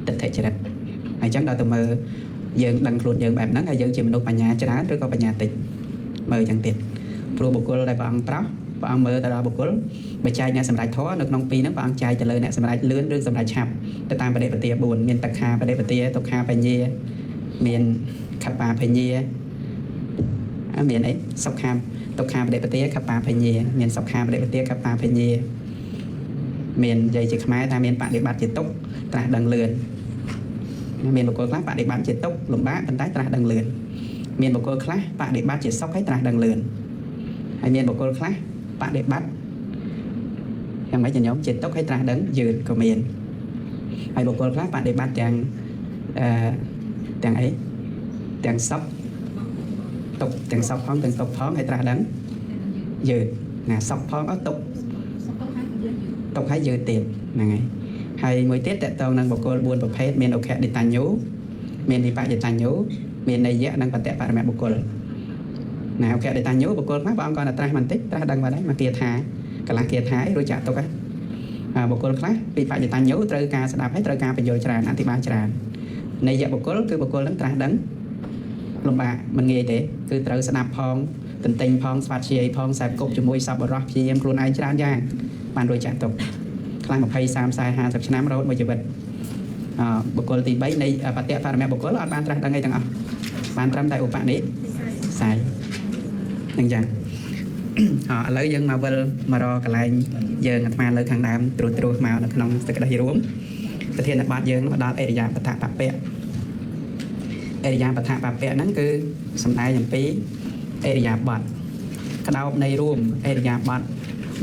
ទិដ្ឋិចរិតហើយចឹងដល់ទៅមើលយើងដឹងខ្លួនយើងបែបហ្នឹងហើយយើងជាមនុស្សបញ្ញាច្រើនឬក៏បញ្ញាតិចមើលចឹងទៀតព្រោះបុគ្គលដែលព្រះអង្គប្រោសព្រះអង្គមើលទៅដល់បុគ្គលបើចែកអ្នកសម្រេចធម៌នៅក្នុងពីរហ្នឹងព្រះអង្គចែកទៅលើអ្នកសម្រេចលឿនឬសម្រេចឆាប់ទៅតាមបដិបទា4មានតខាបដិបទាទុក្ខាបញ្ញាមានខបាបញ្ញាមានអីសុខាទុក្ខាបដិបទាខបាបញ្ញាមានសុខាបដិបទាខបាបញ្ញាមាននិយាយជាខ្មែរថាមានបដិបត្តិជាទុក្ខត្រាស់ដឹងលឿនមានបុគ្គលខ្លះបដិបត្តិជាទុក្ខលំបាកប៉ុន្តែត្រាស់ដឹងលឿនមានបុគ្គលខ្លះបដិបត្តិជាសុខហើយត្រាស់ដឹងលឿនហើយមានបុគ្គលខ្លះបដិបត្តិយ៉ាងម៉េចញោមជាទុក្ខហើយត្រាស់ដឹងយឺតក៏មានហើយបុគ្គលខ្លះបដិបត្តិទាំងទាំងអីទាំងសុខទុក្ខទាំងសុខផងទាំងទុក្ខផងហើយត្រាស់ដឹងយឺតណាសុខផងអត់ទុក្ខទុកហើយយឺតទៀតហ្នឹងហើយហើយមួយទៀតតកតងនឹងបុគ្គល4ប្រភេទមានអូខដិតញ្ញូមានវិបយតញ្ញូមាននយៈនិងបតិបរមបុគ្គលណាអូខដិតញ្ញូបុគ្គលខ្លះព្រះអង្គគាត់តែត្រាស់បន្តិចត្រាស់ដឹងបាត់ហើយមកគាថាកន្លះគាថាឯងរួចចាក់ទុកហើយបុគ្គលខ្លះវិបយតញ្ញូត្រូវការស្ដាប់ហើយត្រូវការបញ្យល់ច្រើនអធិប្បាយច្រើននយៈបុគ្គលគឺបុគ្គលនឹងត្រាស់ដឹងលំបាកមិនងាយទេគឺត្រូវស្ដាប់ផងទន្ទិញផងស្វាត់ជាយផងខ្សែគប់ជាមួយសប្បុរសព្យាយាមខ្លួនឯងច្រើនយ៉ាងបានរួចចាក់ទុកខ្លះ20 30 40 50ឆ្នាំរហូតមួយជីវិតបុគ្គលទី3នៃបតិបរមបុគ្គលអត់បានត្រាស់ដឹងអីទាំងអស់បានត្រឹមតែឧបនិស្ស័យនឹងចឹងឥឡូវយើងមកវិលមករកកន្លែងយើងអាត្មាលើខាងដើមត្រួសត្រាសមកនៅក្នុងសេចក្តីរួមប្រធានបទយើងមកដល់អរិយាបថបពៈអរិយាបថបពៈហ្នឹងគឺសំដែងអំពីអរិយាបថក្តោបនៃរួមអរិយាបថ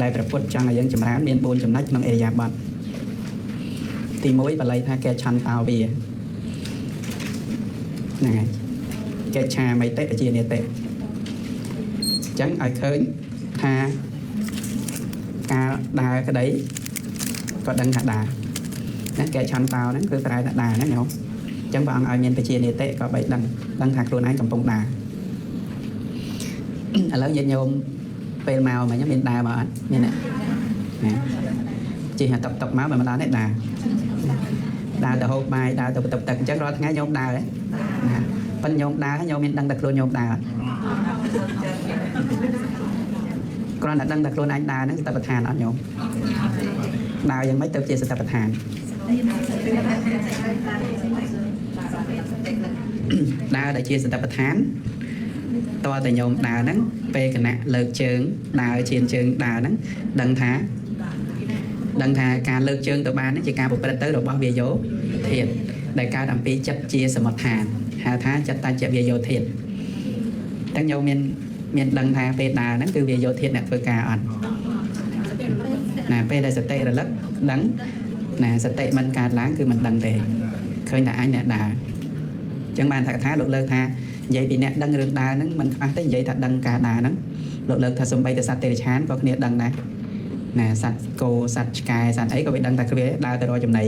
ដែលព្រះពុទ្ធចង់ឲ្យយើងចម្រើនមាន4ចំណុចក្នុងអរិយាបថទី1បាលីថាគេឆន្ទោវាហ្នឹងហើយ កិច្ឆាមិតិបជានិតិអញ្ចឹងឲ្យឃើញថាការដើរក្តីក៏ដឹងថាដើរណាកិច្ឆន្តោហ្នឹងគឺប្រែថាដើរណាញោមអញ្ចឹងព្រះអង្គឲ្យមានបជានិតិក៏បីដឹងដឹងថាខ្លួនឯងកំពុងដើរឥឡូវញាតិញោមពេលមកមិញមានដើរមកអត់មានទេណាជិះតុកតុកមកមិនដល់ទេដើរដើរទៅហូបបាយដើរទៅបន្ទប់ទឹកអញ្ចឹងរាល់ថ្ងៃញោមដើរណាប៉ិនញោមដើរញោមមានដឹងតែខ្លួនញោមដើរគ្រាន់តែដឹងតែខ្លួនឯងដើរហ្នឹងសតិប្បដ្ឋានអត់ញោមដើរយ៉ាងម៉េចទៅជាសតិប្បដ្ឋានដើរដែលជាសតិប្បដ្ឋានតើតែញោមដើរហ្នឹងពេលគណៈលើកជើងដើរឈានជើងដើរហ្នឹងដឹងថាការលើកជើងទៅបានហ្នឹងជាការប្រព្រឹត្តទៅរបស់វាយោធាតុដែលកើតអំពីចិត្តជាសមុទ្ឋានហៅថាចិត្តតច្ចវាយោធាតុទាំងញោមមានដឹងថាពេលដើរហ្នឹងគឺវាយោធាតុអ្នកធ្វើការអត់ណាពេលដែលសតិរលឹកដឹងណាសតិមិនកើតឡើងគឺមិនដឹងទេឃើញតែអញអ្នកដើរអញ្ចឹងបានថាកថាលោកលើកថានិយាយពីអ្នកដឹងរឿងដើរហ្នឹងមិនខ្វះទេនិយាយថាដឹងការដើរហ្នឹងលោកលើកថាសំបីតែសត្វទេរឆានក៏គ្នាដឹងដែរណាសត្វគោសត្វឆ្កែសត្វអីក៏វាដឹងថាគ្នាដើរទៅរកចំណី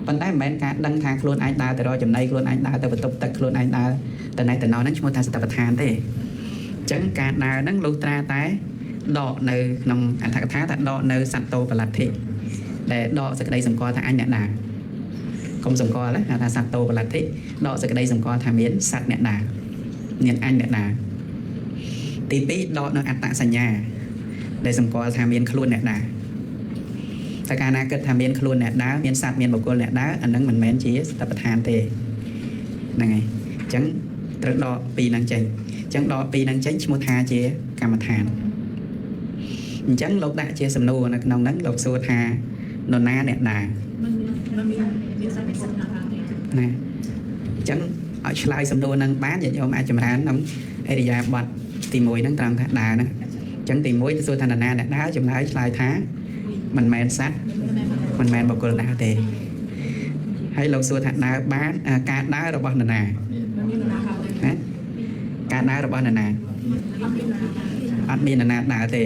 ប៉ុន្តែមិនមែនការដឹងថាខ្លួនឯងដើរទៅរកចំណីខ្លួនឯងដើរទៅបន្ទប់ទឹកខ្លួនឯងដើរទៅណេះទៅណោហ្នឹងឈ្មោះថាសតិប្បដ្ឋានទេអញ្ចឹងការដើរហ្នឹងលុះត្រាតែដកនៅក្នុងអត្ថកថាថាដកនៅសត្វតោបលទ្ធិដែលដកសេចក្តីសម្គាល់ថាអញអ្នកដើរកុំសម្គាល់ណាថាសត្វតោបលទ្ធិដកសេចក្តីសម្គាល់ថាមានសត្វអ្នកដើរមានអញអ្នកដើរទី2ដកនៅអត្តសញ្ញាដែលសម្គាល់ថាមានខ្លួនអ្នកដើរតែកាលណាគិតថាមានខ្លួនអ្នកដើរមានសត្វមានបុគ្គលអ្នកដើរអានឹងមិនមែនជាសតិប្បដ្ឋានទេហ្នឹងហើយអញ្ចឹងត្រូវដកពីរហ្នឹងចេញអញ្ចឹងដកពីរហ្នឹងចេញឈ្មោះថាជាកម្មដ្ឋានអញ្ចឹងលោកដាក់ជាសំណួរនៅក្នុងហ្នឹងលោកសួរថានរណាអ្នកដើរណាអញ្ចឹងឲ្យឆ្លើយសំណួរហ្នឹងបានញាតិញោមអាចចម្រើនក្នុងអរិយាបថទី1ហ្នឹងត្រង់ថាដើរហ្នឹងអញ្ចឹងទី1ទៅសួរថានរណាអ្នកដើរចម្លើយឆ្លើយថាមិនមែនសត្វមិនមែនបុគ្គលដើរទេហើយលោកសួរថាដើរបានការដើររបស់នរណាណាការដើររបស់នរណាអត់មាននរណាដើរទេ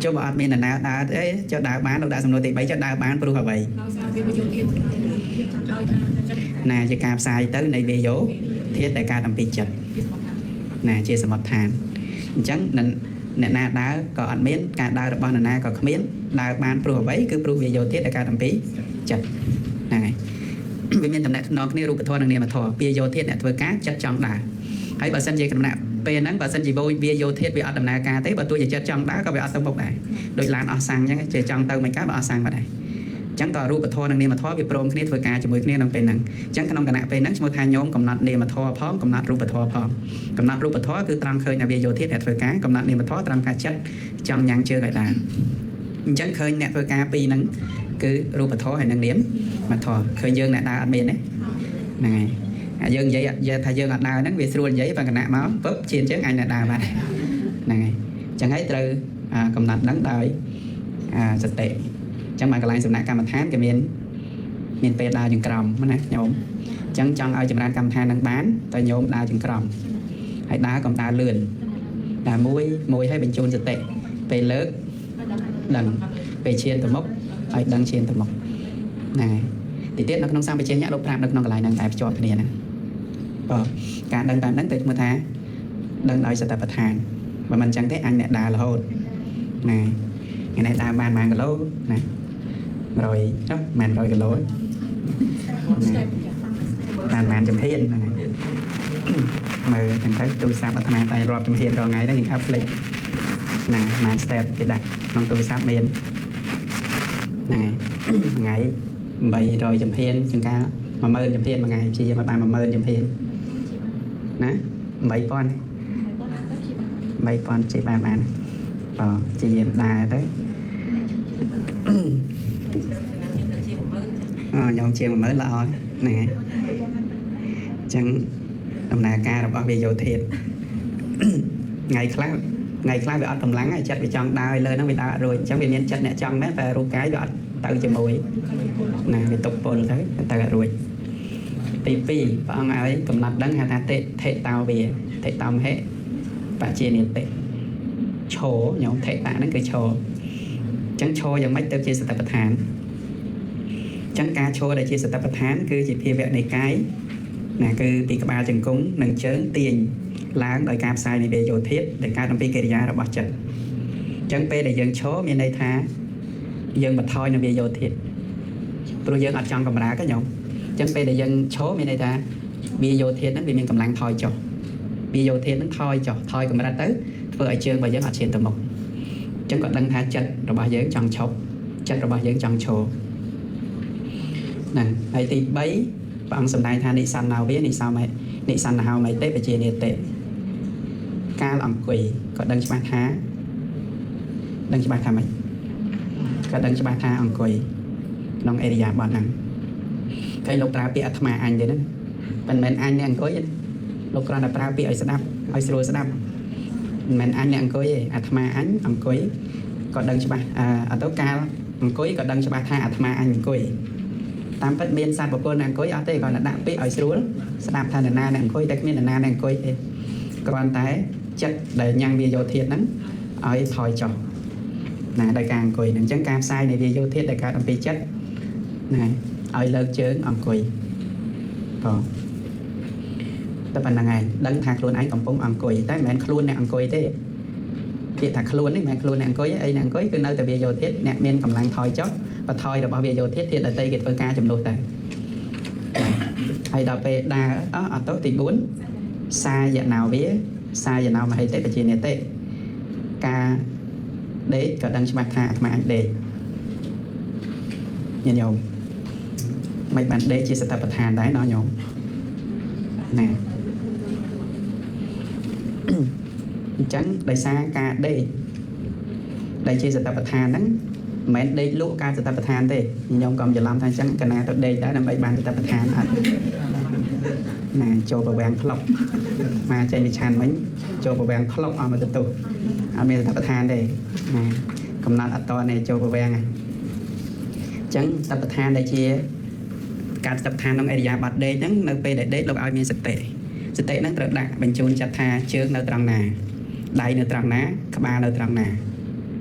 ចុះបើអត់មាននរណាដើរទេចុះដើរបានលោកដាក់សំណួរទី3ចុះដើរបានព្រោះអ្វីណាជាការផ្សាយទៅនៃវាយោធាតុដែលកើតអំពីចិត្តណាជាសមុទ្ឋានអញ្ចឹងអ្នកណាដើរក៏អត់មានការដើររបស់នរណាក៏គ្មានដើរបានព្រោះអ្វីគឺព្រោះវាយោធាតុដែលកើតអំពីចិត្តហ្នឹងហើយវាមានតំណែងតំណងគ្នារូបធម៌និងនាមធម៌វាយោធាតុអ្នកធ្វើការចិត្តចង់ដើរហើយបើសិនជាកំណត់ពេលហ្នឹងបើសិនជាវាយោធាតុវាអត់ដំណើរការទេបើទោះជាចិត្តចង់ដើរក៏វាអត់ទៅមុខដែរដូចឡានអស់សាំងអញ្ចឹងជាចង់ទៅមិនកើតបើអស់សាំងបាត់ដែរអញ្ចឹងតរូបធម៌និងនាមធម៌វាព្រមគ្នាធ្វើការជាមួយគ្នាក្នុងពេលហ្នឹងអញ្ចឹងក្នុងគណៈពេលហ្នឹងឈ្មោះថាញោមកំណត់នាមធម៌ផងកំណត់រូបធម៌ផងកំណត់រូបធម៌គឺត្រង់ឃើញថាវាយោធាតុអ្នកធ្វើការកំណត់នាមធម៌ត្រង់ការចិត្តចង់ញ៉ាំងជើងឲ្យដើរអញ្ចឹងឃើញអ្នកធ្វើការពីរហ្នឹងគឺរូបធម៌ហើយនិងនាមធម៌ឃើញយើងអ្នកដើរអត់មានទេហ្នឹងហើយយើងនិយាយថាយើងអត់ដើរហ្នឹងវាស្រួលនិយាយបើគណៈមកពឹបជាអញ្ចឹងអញអ្នកដើរបាត់ហ្នឹងហើយអញ្ចឹងហើយត្រូវកំណត់ហ្នឹងដោយសតិអញ្ចឹងបានកន្លែងសំណាក់កម្មដ្ឋានគេមានពេលដើរចង្ក្រមណាញោមអញ្ចឹងចង់ឲ្យចម្រើនកម្មដ្ឋានហ្នឹងបានតែញោមដើរចង្ក្រមហើយដើរកុំដើរលឿនដើរមួយមួយឲ្យបញ្ជូនសតិពេលលើកដឹងពេលឈានទៅមុខឲ្យដឹងឈានទៅមុខហ្នឹងហើយទីទៀតនៅក្នុងសម្បជញ្ញៈលោកប្រាប់នៅក្នុងកន្លែងហ្នឹងតែភ្ជាប់គ្នាហ្នឹងបើការដឹងតាមហ្នឹងទៅឈ្មោះថាដឹងដោយសតិប្បដ្ឋានបើមិនអញ្ចឹងទេអញអ្នកដើររហូតណាថ្ងៃនេះដើរបាន1គីឡូណា100ចុះមិន100គីឡូបានបានចំហៀនហ្នឹងហើយមើលទាំងទៅទូរស័ព្ទអាត្មាតែរាប់ចំហៀនរាល់ថ្ងៃហ្នឹងយើងអាប់ផ្លេចណាមួយ step គេដាក់ក្នុងទូរស័ព្ទមានហ្នឹងហើយថ្ងៃ800ចំហៀនជាងកាល10000ចំហៀនមួយថ្ងៃព្យាយាមឲ្យបាន10000ចំហៀនណា8000 3000ជិះបានបើព្យាយាមដើរទៅញោមជាង10000ល្អហ្នឹងហើយអញ្ចឹងដំណើរការរបស់វាយោធាតុថ្ងៃខ្លះវាអត់កម្លាំងហើយចិត្តវាចង់ដើរលើហ្នឹងវាដើរអត់រួចអញ្ចឹងវាមានចិត្តអ្នកចង់មែនតែរូបកាយវាអត់ទៅជាមួយណាវាຕົកពលទៅទៅអត់រួច ទី2ព្រះអង្គឲ្យកំណត់ដឹងហៅថាតិថេតោវាថេតោមហិបជានិតិឈរញោមថេតៈហ្នឹងគឺឈរអញ្ចឹងឈរយ៉ាងម៉េចទៅជាសតិប្បដ្ឋានអញ្ចឹងការឈរដែលជាសតិប្បដ្ឋានគឺជាភាវៈនៃកាយណាគឺពីក្បាលជង្គង់និងជើងទាញឡើងដោយការផ្សាយនៃវេយោធាតុដែលកើតអំពីកិរិយារបស់ចិត្តអញ្ចឹងពេលដែលយើងឈរមានន័យថាយើងបន្ថយនៅវេយោធាតុព្រោះយើងអត់ចង់កម្រើកទេញោមអញ្ចឹងពេលដែលយើងឈរមានន័យថាវាយោធាតុហ្នឹងវាមានកម្លាំងថយចុះវាយោធាតុហ្នឹងថយចុះថយកម្រិតទៅធ្វើឲ្យជើងរបស់យើងអត់ឈានទៅមុខអញ្ចឹងក៏ដឹងថាចិត្តរបស់យើងចង់ឈប់ចិត្តរបស់យើងចង់ឈរហ្នឹងហើយទី3ព្រះអង្គសម្ដែងថានិសណ្ណោវានិសោមេនិសណ្ណហោមេតិបជានិតិកាលអង្គុយក៏ដឹងច្បាស់ថាដឹងច្បាស់ថាម៉េចក៏ដឹងច្បាស់ថាអង្គុយក្នុងអរិយាបថហ្នឹងឃើញលោកប្រើពាក្យអាត្មាអញទេណាមិនមែនអញអ្នកអង្គុយទេលោកគ្រាន់តែប្រើពាក្យឲ្យស្ដាប់ឲ្យស្រួលស្ដាប់មិនមែនអញអ្នកអង្គុយទេអាត្មាអញអង្គុយក៏ដឹងច្បាស់អត់ទៅកាលអង្គុយក៏ដឹងច្បាស់ថាអាត្មាអញអង្គុយតាមពិតមានសត្វបុគ្គលអ្នកអង្គុយអត់ទេគ្រាន់តែដាក់ពាក្យឲ្យស្រួលស្ដាប់ថានរណាអ្នកអង្គុយតែគ្មាននរណាអ្នកអង្គុយទេគ្រាន់តែចិត្តដែលញ៉ាំងវាយោធាតហ្នឹងឲ្យថយចុះណាដោយការអង្គុយហ្នឹងអញ្ចឹងការផ្សាយនៃវាយោធាតដែលកើតអំពីចិត្តណាឲ្យលើកជើងអង្គុយបងតែប៉ុណ្្នឹងឯងដឹងថាខ្លួនឯងកំពុងអង្គុយតែមិនមែនខ្លួនអ្នកអង្គុយទេពាក្យថាខ្លួននេះមិនមែនខ្លួនអ្នកអង្គុយអីអ្នកអង្គុយគឺនៅតែវាយោធាតអ្នកមានកម្លាំងថយចុះបថយរបស់វាយោធាតធាតដតីគេធ្វើការចំនួនទៅហើយដល់ពេលដើរអត់ទៅទី4សាយណោវាសាយណោមហិតិបជានិតិការដេកក៏ដឹងច្បាស់ថាអាត្មាអាចដេកញាតិញោមមិនបានដេកជាសតិប្បដ្ឋានដែរណោះញោមណាអញ្ចឹងដោយសារការដេកដែលជាសតិប្បដ្ឋានហ្នឹងមិនមែនដេកលក់ការសតិប្បដ្ឋានទេញោមកុំច្រឡំថាអញ្ចឹងកណាទៅដេកដែរដើម្បីបានសតិប្បដ្ឋានអត់ណាចូលប្រវាំងផ្លុកមកចេញពីឆានមិញចូលប្រវាំងផ្លុកអស់មកទៅទុះអត់មានសតិប្បដ្ឋានទេណាកំណត់អត់តនេះចូលប្រវាំងហ្នឹងអញ្ចឹងសតិប្បដ្ឋានដែលជាការសតិប្បដ្ឋានក្នុងអរិយាប័ត្រដេកហ្នឹងនៅពេលដែលដេកលោកឲ្យមានសតិសតិហ្នឹងត្រូវដាក់បញ្ជូនចិត្តថាជើងនៅត្រង់ណាដៃនៅត្រង់ណាក្បាលនៅត្រង់ណា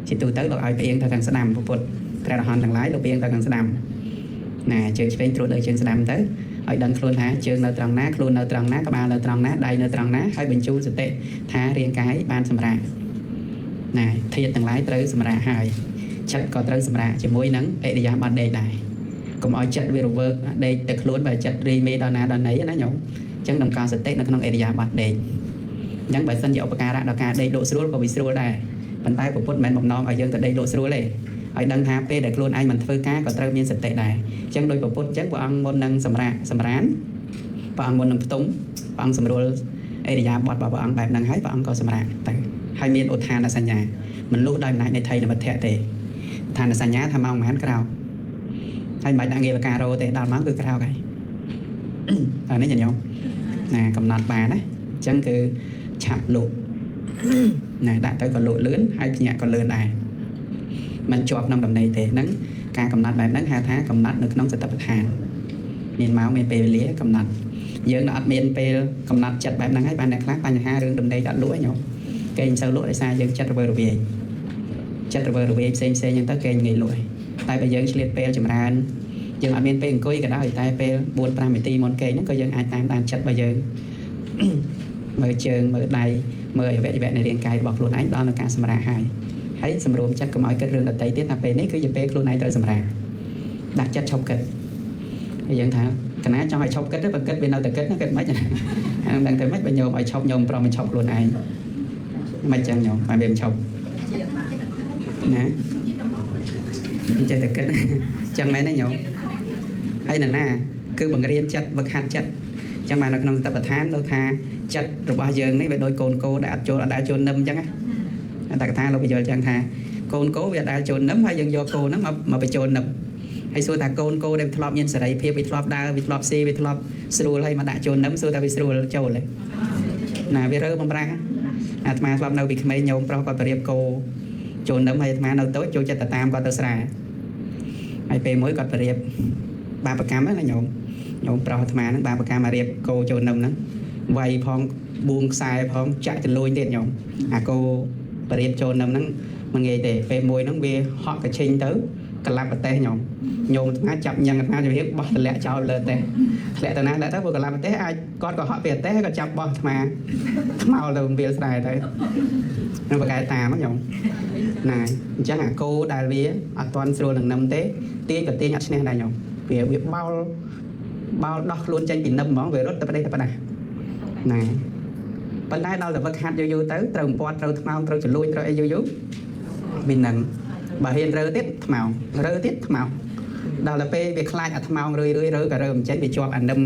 ជាទូទៅលោកឲ្យផ្អៀងទៅខាងស្ដាំពុទ្ធព្រះរហន្តទាំងឡាយលោកផ្អៀងទៅខាងស្ដាំណាជើងឆ្វេងត្រួតលើជើងស្ដាំទៅឲ្យដឹងខ្លួនថាជើងនៅត្រង់ណាខ្លួននៅត្រង់ណាក្បាលនៅត្រង់ណាដៃនៅត្រង់ណាហើយបញ្ជូនសតិថារាងកាយបានសម្រាកណាធាតុទាំងឡាយត្រូវសម្រាកហើយចិត្តក៏ត្រូវសម្រាកជាមួយនឹងអរិយាប័ត្រដេកដែរកុំឲ្យចិត្តវារវើកដេកតែខ្លួនបើចិត្តរីមេដល់ណាដល់ណីណាញោមអញ្ចឹងតម្កល់សតិនៅក្នុងអរិយាប័ត្រដេកអញ្ចឹងបើសិនជាឧបការៈដល់ការដេកលក់ស្រួលក៏វាស្រួលដែរប៉ុន្តែពុទ្ធមិនមែនបំណងឲ្យយើងទៅដេកលក់ស្រួលទេឲ្យដឹងថាពេលដែលខ្លួនឯងមិនធ្វើការក៏ត្រូវមានសតិដែរអញ្ចឹងដោយពុទ្ធអញ្ចឹងព្រះអង្គមុននឹងសម្រាកសម្រានព្រះអង្គមុននឹងផ្ទុំព្រះអង្គសម្រួលអរិយាបថរបស់ព្រះអង្គបែបហ្នឹងហើយព្រះអង្គក៏សម្រាកទៅហើយមានឧទ្ធានសញ្ញាមិនលុះដោយអំណាចនៃថៃនមិទ្ធៈទេឧទ្ធានសញ្ញាថាម៉ោងប៉ុន្មានក្រោកហើយមិនបាច់ដាក់ងាលការ៉ូទេដល់ម៉ោងគឺក្រោកហើយអានេះញញោមណាកំណត់បានណាអញ្ចឹងគឺឆាប់លក់ណាដាក់ទៅក៏លក់លឿនហើយភ្ញាក់ក៏លឿនដែរមិនជាប់ក្នុងដំណេកទេហ្នឹងការកំណត់បែបហ្នឹងហៅថាកំណត់នៅក្នុងសតិប្បដ្ឋានមានម៉ោងមានពេលវេលាកំណត់យើងនៅអត់មានពេលកំណត់ចិត្តបែបហ្នឹងហើយបានអ្នកខ្លះបញ្ហារឿងដំណេកអត់លក់ឯងញោមគេមិនសូវលក់ដោយសារយើងចិត្តរវើរវាយចិត្តរវើរវាយផ្សេងផ្សេងអញ្ចឹងទៅគេងាយលក់ឯងតែបើយើងឆ្លៀតពេលចម្រើនយើងអត់មានពេលអង្គុយក៏ដោយតែពេល4 5នាទីមុនគេហ្នឹងក៏យើងអាចតាមដានចិត្តរបស់យើងមើលជើងមើលដៃមើលអវយវៈនៃរាងកាយរបស់ខ្លួនឯងដល់នឹងការសម្រាកហើយហើយសម្រួមចិត្តកុំឲ្យគិតរឿងដទៃទៀតថាពេលនេះគឺជាពេលខ្លួនឯងត្រូវសម្រាកដាក់ចិត្តឈប់គិតហើយយើងថាកណាចង់ឲ្យឈប់គិតទៅបើគិតវានៅតែគិតណាគិតមិនហ្នឹងដឹងតែមិនបើញោមឲ្យឈប់ញោមប្រមមិនឈប់ខ្លួនឯងមិនចឹងញោមឲ្យវាមិនឈប់ណាចេះតែគិតចឹងមែនទេញោមហើយនរណាគឺបង្រៀនចិត្តវឹកហាត់ចិត្តចឹងបាននៅក្នុងសតិប្បដ្ឋានលោកថាចិត្តរបស់យើងនេះវាដូចកូនគោដែលអត់ចូលអត់ដែលចូលនឹមអញ្ចឹងណាតែកថាលោកបញ្យល់ចឹងថាកូនគោវាអត់ដែលចូលនឹមហើយយើងយកគោហ្នឹងមកបញ្ចូលនឹមហើយសួរថាកូនគោដែលធ្លាប់មានសេរីភាពវាធ្លាប់ដើរវាធ្លាប់ស៊ីវាធ្លាប់ស្រួលហើយមកដាក់ចូលនឹមសួរថាវាស្រួលចូលទេណាវារើបំរាស់អាត្មាធ្លាប់នៅពីក្មេងញោមប្រុសគាត់បរៀបគោចូលនឹមហើយអាត្មានៅតូចចូលចិត្តទៅតាមគាត់ទៅស្រែហើយពេលមួយគាត់បរៀបបាបកម្មណាញោម ញោមប្រុសអាត្មាហ្នឹងបាបកម្មរៀបគោចូលនឹមហ្នឹងវាយផងបួងខ្សែផងចាក់ចលួញទៀតញោមអាគោបរៀបចូលនឹមហ្នឹងមិនងាយទេពេលមួយហ្នឹងវាហក់កឈិញទៅក្លាប់ប្រទេសញោមញោមអាត្មាចាប់ញ៉ាំងអាត្មាជំរាបបោះតម្លាក់ចោលលើទេធ្លាក់ទៅណាធ្លាក់ទៅព្រោះក្លាប់ប្រទេសអាចគាត់ក៏ហក់ពីប្រទេសក៏ចាប់បោះអាត្មាខ្មោលទៅវាលស្រែទៅនឹងបកែតាមញោមណាអញ្ចឹងអាគោដែលវាអត់ទាន់ស្រួលនឹងនឹមទេទាញក៏ទាញអត់ឈ្នះដែរញោមវាវាបោលបោលដោះខ្លួនចេញពីនឹមហ្មងវារត់ទៅប្រទេសទៅប្រដាស់ណាប៉ុន្តែដល់តែវឹកហាត់យូរយូរទៅត្រូវអំពាត់ត្រូវថ្មោងត្រូវចលួញត្រូវអីយូរយូរមាននឹងបើហ៊ានរើទៀតថ្មោងរើទៀតថ្មោងដល់ទៅពេលវាខ្លាចអាថ្មោងរឿយរឿយរើក៏រើមិនចេញវាជាប់អានឹម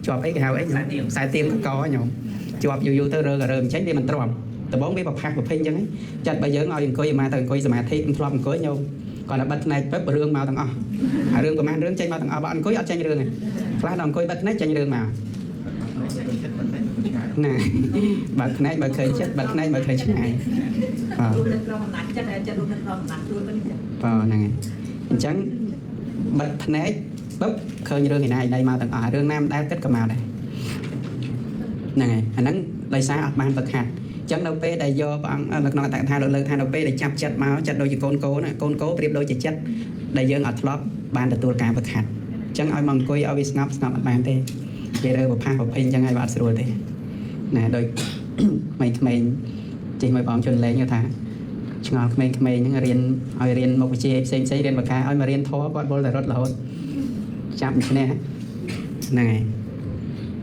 ជាប់អីគេហៅអីខ្សែទៀងកកញោមជាប់យូរយូរទៅរើក៏រើមិនចេញវាមិនទ្រាំដំបងវាប្រផាសប្រភេញអញ្ចឹងចិត្តបើយើងឲ្យអង្គុយមកទៅអង្គុយសមាធិមិនធ្លាប់អង្គុយញោមគាត់តែបិទភ្នែកពឹបរឿងមកទាំងអស់អារឿងប្រហែលរឿងចេញមកទាំងអស់បើអង្គុយអត់ចេញរឿងទេខ្លះដល់អង្គុយបិទភ្នែកចេញរឿងមកណាបើភ្នែកបើឃើញចិត្តបើភ្នែកបើឃើញឆ្ងាយបាទ រួមនៅក្នុងអំណាចចិត្តហើយចិត្តរួមនៅក្នុងអំណាចខ្លួនវិញចា បាទហ្នឹងហើយអញ្ចឹងបិទភ្នែកបឹបឃើញរឿងឯណាឯណីមកទាំងអស់រឿងណាមិនដែលគិតក៏មកដែរហ្នឹងហើយអាហ្នឹងដោយសារអត់បានវឹកហាត់អញ្ចឹងនៅពេលដែលយកព្រះអង្គនៅក្នុងអត្តកថាលោកលើកថានៅពេលដែលចាប់ចិត្តមកចិត្តដូចជាកូនកូណាកូនកោប្រៀបដូចជាចិត្តដែលយើងអត់ធ្លាប់បានទទួលការវឹកហាត់អញ្ចឹងឲ្យមកអង្គុយឲ្យវាស្ងប់ស្ងប់អត់បានទេគេរើប្រផាសប្រភេញអញ្ចឹងឲ្យវាអត់ស្រួលទេណាដូច ក្មេងៗជិះមួយបងជន់លេងគាត់ថាឆ្ងល់ក្មេងៗហ្នឹងរៀនឲ្យរៀនមុខវិជ្ជាផ្សេងៗរៀនបកាឲ្យមករៀនធម៌គាត់វល់តែរត់រហូតចាប់មិនឈ្នះហ្នឹងហើយ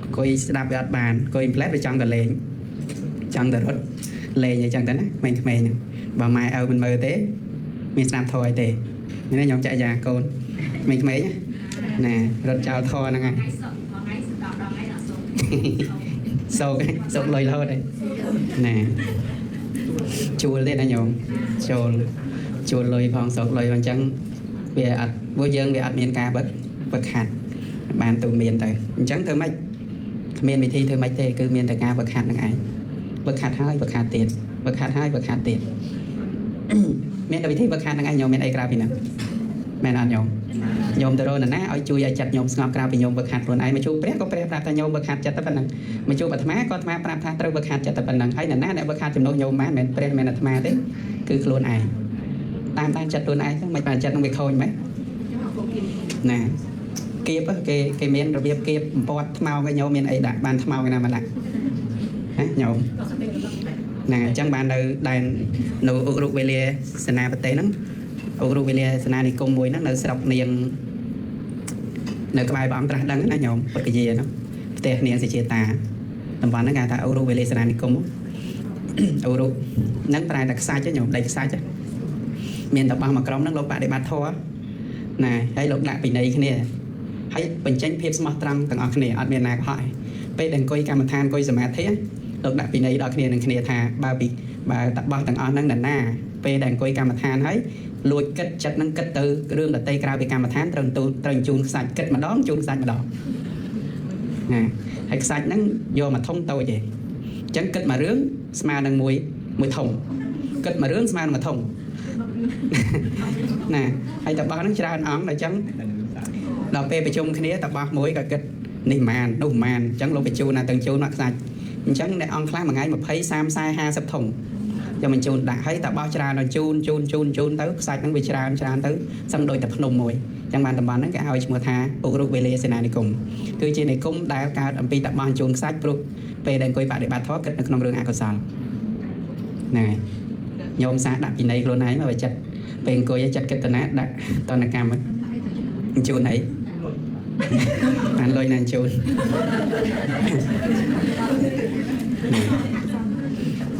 អង្គុយស្ដាប់វាអត់បានអង្គុយផ្លែតវាចង់តែលេងចង់តែរត់លេងអីចឹងទៅណាក្មេងៗហ្នឹងបើម៉ែឪមិនមើលទេមានស្ដាប់ធម៌អីទេនេះខ្ញុំចាក់យ៉ាកូនក្មេងៗណារត់ចោលធម៌ហ្នឹងហើយ ថ្ងៃសុកថ្ងៃ10ដល់ថ្ងៃដល់សុក សោកសោកលុយរហូតហើយណាជួលទេណាញោមចូលជួលលុយផងសោកលុយអញ្ចឹងវាអត់ពួកយើងវាអត់មានការបិទវឹកហាត់បានទៅមានទៅអញ្ចឹងធ្វើម៉េចគ្មានវិធីធ្វើម៉េចទេគឺមានតែការវឹកហាត់នឹងឯងវឹកហាត់ហើយវឹកហាត់ទៀតវឹកហាត់ហើយវឹកហាត់ទៀត មានតែវិធីវឹកហាត់នឹងឯងញោមមានអីក្រៅពីហ្នឹងមែនអត់ញោមញោមទៅរកនរណាឲ្យជួយឲ្យចិត្តញោមស្ងប់ក្រៅពីញោមវឹកហាត់ខ្លួនឯងមកជួបព្រះក៏ព្រះប្រាប់ថាញោមវឹកហាត់ចិត្តតែប៉ុណ្្នឹងមកជួបអាត្មាក៏អាត្មាប្រាប់ថាត្រូវវឹកហាត់ចិត្តតែប៉ុណ្្នឹងហើយនរណាអ្នកវឹកហាត់ចំណុះញោមបានមិនមែនព្រះមិនមែនអាត្មាទេគឺខ្លួនឯងតាមតាមចិត្តខ្លួនឯងហ្នឹងមិនបានចិត្តនឹងវាខូចមែនណាគៀបគេគេមានរបៀបគៀបបំពាត់ថ្មោងឲ្យញោមមានអីដាក់បានថ្មោងឯណាមកដាក់ហ៎ញោម ហ្នឹងហើយអញ្ចឹងបាននៅដែននៅឧរុវេលាសេនាប្រទេសហ្នឹងឧរុវេលាសេនានិគមមួយហ្នឹងនៅស្រុកនាងនៅក្បែរព្រះអង្គត្រាស់ដឹងណាញោមពុទ្ធគយាហ្នឹងផ្ទះនាងសិជាតាតំបន់ហ្នឹងគេហៅថាឧរុវេលាសេនានិគម ឧរុហ្នឹងប្រែតែខ្សាច់ញោមដីខ្សាច់មានតបោះមួយក្រុមហ្នឹងលោកបដិបត្តិធម៌ណាហើយលោកដាក់ពិន័យគ្នាហើយបញ្ចេញភាពស្មោះត្រង់ទាំងអស់គ្នាអត់មានណាកុហកទេពេលដែលអង្គុយកម្មដ្ឋានអង្គុយសមាធិលោកដាក់ពិន័យដល់គ្នានឹងគ្នាថាបើពីបើតបោះទាំងអស់ហ្នឹងណាពេលដែលអង្គុយកម្មដ្ឋានហើយលួចគិតចិត្តហ្នឹងគិតទៅរឿងដតីក្រៅពីកម្មដ្ឋានត្រូវទូត្រូវជូនខ្សាច់គិតម្ដងជូនខ្សាច់ម្ដងណាហើយខ្សាច់ហ្នឹងយកមកធំតូចទេអញ្ចឹងគិតមួយរឿងស្មើនឹងមួយមួយធំគិតមួយរឿងស្មើនឹងមួយធំណាហើយតបោះហ្នឹងច្រើនអង្គដល់អញ្ចឹងដល់ពេលប្រជុំគ្នាតបោះមួយក៏គិតនេះប្រហែលនោះប្រហែលអញ្ចឹងលោកបញ្ជូនណាទាំងជូនមកខ្សាច់អញ្ចឹងអ្នកអង្គខ្លះមួយថ្ងៃ20 30 40 50ធំយកបញ្ជូនដាក់ហើយតបោះច្រើនដល់ជូនជូនជូនជូនទៅខ្សាច់ហ្នឹងវាច្រើនច្រើនទៅសឹងដូចតែភ្នំមួយអញ្ចឹងបានតំបន់ហ្នឹងគេឲ្យឈ្មោះថាឧរុវេលាសេនានិគមគឺជានិគមដែលកើតអំពីតបោះជូនខ្សាច់ព្រោះពេលដែលអង្គុយបដិបត្តិធម៌គិតនៅក្នុងរឿងអកុសលហ្នឹងហើយញោមសាដាក់ពិន័យខ្លួនឯងមកបើចិត្តពេលអង្គុយចិត្តគិតតណាដាក់តនកម្មជូនអីបានលុយណាជូន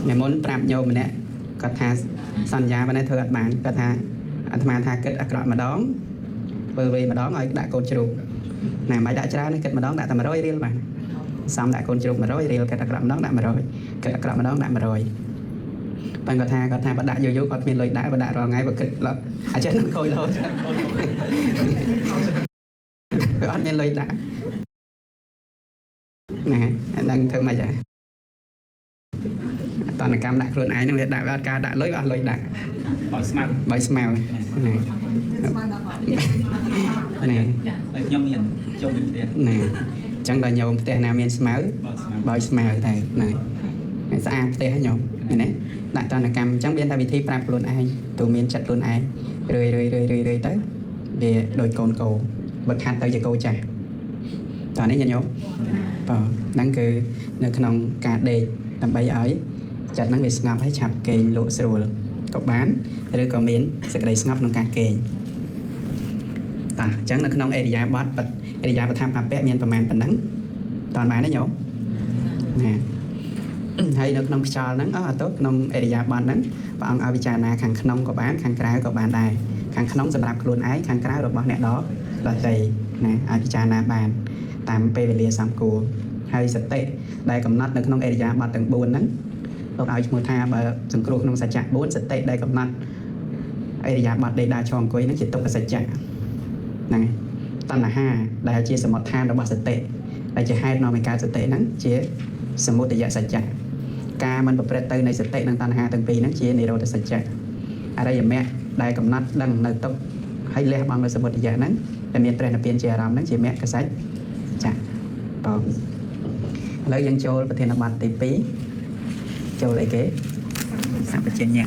ថ្ងៃមុនប្រាប់ញោមម្នាក់គាត់ថាសន្យាប៉ុណ្ណេះធ្វើអត់បានគាត់ថាអាត្មាថាគិតអាក្រក់ម្ដងធ្វើវេម្ដងឲ្យដាក់កូនជ្រូកណាមិនបាច់ដាក់ច្រើនទេគិតម្ដងដាក់តែ100រៀលបានសំដាក់កូនជ្រូក100រៀលគិតអាក្រក់ម្ដងដាក់100គិតអាក្រក់ម្ដងដាក់100ប៉ុន្តែគាត់ថាបើដាក់យូរយូរគាត់មានលុយដាក់បើដាក់រាល់ថ្ងៃបើគិតអាចេះនឹងខូចរហូតវាអត់មានលុយដាក់ណាអាហ្នឹងធ្វើម៉េចហ៎ តនកម្មដាក់ខ្លួនឯងហ្នឹងវាដាក់វាអត់ការដាក់លុយវាអស់លុយដាក់ បើស្មៅ បើស្មៅណា ស្មានដល់អត់ ណា ហើយខ្ញុំមានជុំវិញផ្ទះ ណាអញ្ចឹងដល់ញោមផ្ទះណាមានស្មៅ បើស្មៅ បើស្មៅតែណាហើយស្អាតផ្ទះហ្នឹងញោមឃើញទេដាក់តនកម្មអញ្ចឹងមានតែវិធីប្រាប់ខ្លួនឯងទូមានចិត្តខ្លួនឯងរឿយរឿយរឿយរឿយរឿយទៅវាដូចកូនគោបើខាត់ទៅជាគោចាស់តោះនេះញាតិញោមបាទហ្នឹងគឺនៅក្នុងការដេកដើម្បីឲ្យចិត្តហ្នឹងវាស្ងប់ហើយឆាប់គេងលក់ស្រួលក៏បានឬក៏មានសេចក្តីស្ងប់ក្នុងការគេងតោះអញ្ចឹងនៅក្នុងអេរិយាបថអេរិយាបថបពៈមានប្រមាណប៉ុណ្ណឹងតើបានទេញោមណាហើយនៅក្នុងខ្យល់ហ្នឹងអត់ទៅក្នុងអេរិយាបថហ្នឹងព្រះអង្គឲ្យពិចារណាខាងក្នុងក៏បានខាងក្រៅក៏បានដែរខាងក្នុងសម្រាប់ខ្លួនឯងខាងក្រៅរបស់អ្នកដទៃណាឲ្យពិចារណាបានតាមពេលវេលាសំគួរហើយសតិដែលកំណត់នៅក្នុងអេរិយាបថទាំង4ហ្នឹងលោកឲ្យឈ្មោះថាបើសង្គ្រោះក្នុងសច្ចៈ4សតិដែលកំណត់អេរិយាបថដេកដើរឈរអង្គុយហ្នឹងជាទុក្ខសច្ចៈហ្នឹងហើយតណ្ហាដែលជាសមុទ្ឋានរបស់សតិដែលជាហេតុនាំឲ្យកើតសតិហ្នឹងជាសមុទយសច្ចៈការមិនប្រព្រឹត្តទៅនៃសតិនិងតណ្ហាទាំងពីរហ្នឹងជានិរោធសច្ចៈអរិយមគ្គដែលកំណត់ដឹងនៅទុក្ខហើយលះបង់នៅសមុទយៈហ្នឹងដែលមានព្រះនិព្វានជាអារម្មណ៍ហ្នឹងជាមគ្គសច្ចៈបងឥឡូវយើងចូលប្រធានបទទី2ចូលអីគេសម្បជញ្ញៈ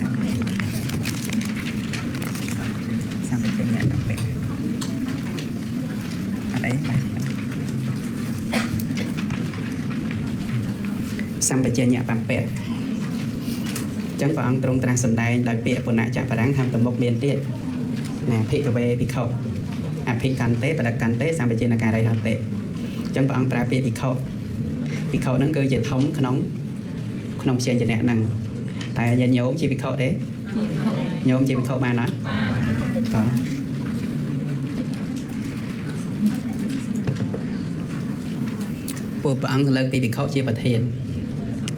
សម្បជញ្ញៈដល់ពេលអត់អីបាទសម្បជញ្ញៈបំពៈអញ្ចឹងព្រះអង្គទ្រង់ត្រាស់សម្ដែងដោយពាក្យពុណចបរាំងថាតមុខមានទៀតណាភិក្ខវេភិក្ខុអភិកន្ទេបដកន្ទេសម្បជនការីហតិអញ្ចឹងព្រះអង្គប្រើពាក្យភិក្ខុភិក្ខុហ្នឹងគឺជាធំក្នុងក្នុងព្យញ្ជនៈហ្នឹងតែញាតិញោមជាភិក្ខុទេញោមជាភិក្ខុបានអត់បាទពួកព្រះអង្គលើកពីភិក្ខុជាប្រធាន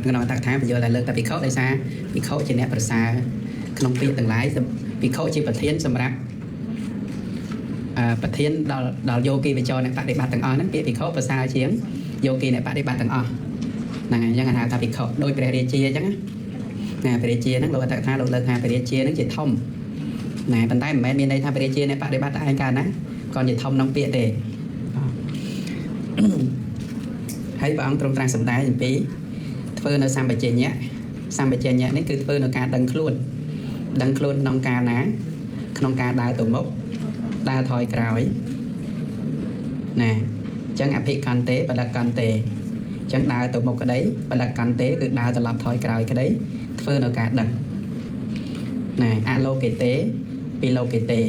ក្នុងអត្ថកថាបញ្យល់តែលើកតែភិក្ខុដោយសារភិក្ខុជាអ្នកប្រសើរក្នុងពាក្យទាំងឡាយភិក្ខុជាប្រធានសម្រាប់ប្រធានដល់យោគីវិចរអ្នកបដិបត្តិទាំងអស់ហ្នឹងពាក្យភិក្ខុប្រសើរជាងយោគីអ្នកបដិបត្តិទាំងអស់ហ្នឹងហើយអញ្ចឹងហៅថាភិក្ខុដោយព្រះរាជាអញ្ចឹងណាព្រះរាជាហ្នឹងលោកអត្ថកថាលោកលើកថាព្រះរាជាហ្នឹងជាធំណាប៉ុន្តែមិនមែនមានន័យថាព្រះរាជាអ្នកបដិបត្តិតែឯងកើតណាគាត់ជាធំក្នុងពាក្យទេហើយព្រះអង្គទ្រង់ត្រាស់សម្ដែងអំពីធ្វើនៅសម្បជញ្ញៈសម្បជញ្ញៈនេះគឺធ្វើនៅការដឹងខ្លួនដឹងខ្លួនក្នុងការណាក្នុងការដើរទៅមុខដើរថយក្រោយណាអញ្ចឹងអភិកន្ទេបដកន្ទេអញ្ចឹងដើរទៅមុខក្តីបដកន្ទេគឺដើរត្រឡប់ថយក្រោយក្តីធ្វើនៅការដឹងណាអលោកេទេពីលោកេទេ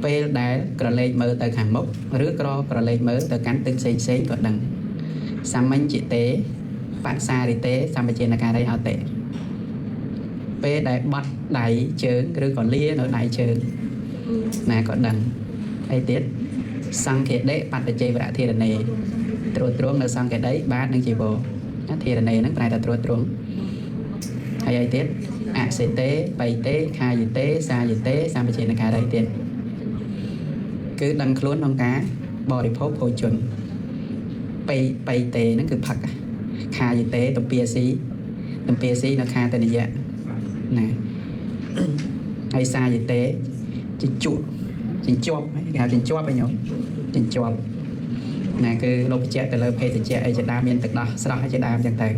ពេលដែលក្រឡេកមើលទៅខាងមុខឬក្រឡេកមើលទៅកាន់ទិសផ្សេងផ្សេងក៏ដឹងសាមញ្ញจิតេបសារិតេសម្បជនការីហតិពេលដែលបត់ដៃជើងឬក៏លានៅដៃជើងណាក៏ដឹងហើយទៀតសង្ឃេដិបត្តជ័យវរៈធារណេត្រួតត្រងនៅសង្ឃេដីបាទនិងជីវរណាធារណេហ្នឹងប្រែថាត្រួតត្រងហើយអីទៀតអសិតេបៃតេខាយតេសាយតេសម្បជនការីទៀតគឺដឹងខ្លួនក្នុងការបរិភោគភោជនបៃតេហ្នឹងគឺផឹកខាយតេទំពាស៊ីទំពាស៊ីនៅខាតនិយៈណាហើយសាយតេជជក់ចិញ្ជាប់គេហៅចិញ្ជាប់ឯញោមចិញ្ជាប់ណាគឺលោកបញ្ជាក់ទៅលើភេសជ្ជៈអីជាដើមមានទឹកដោះស្រស់អីជាដើមអញ្ចឹងទៅ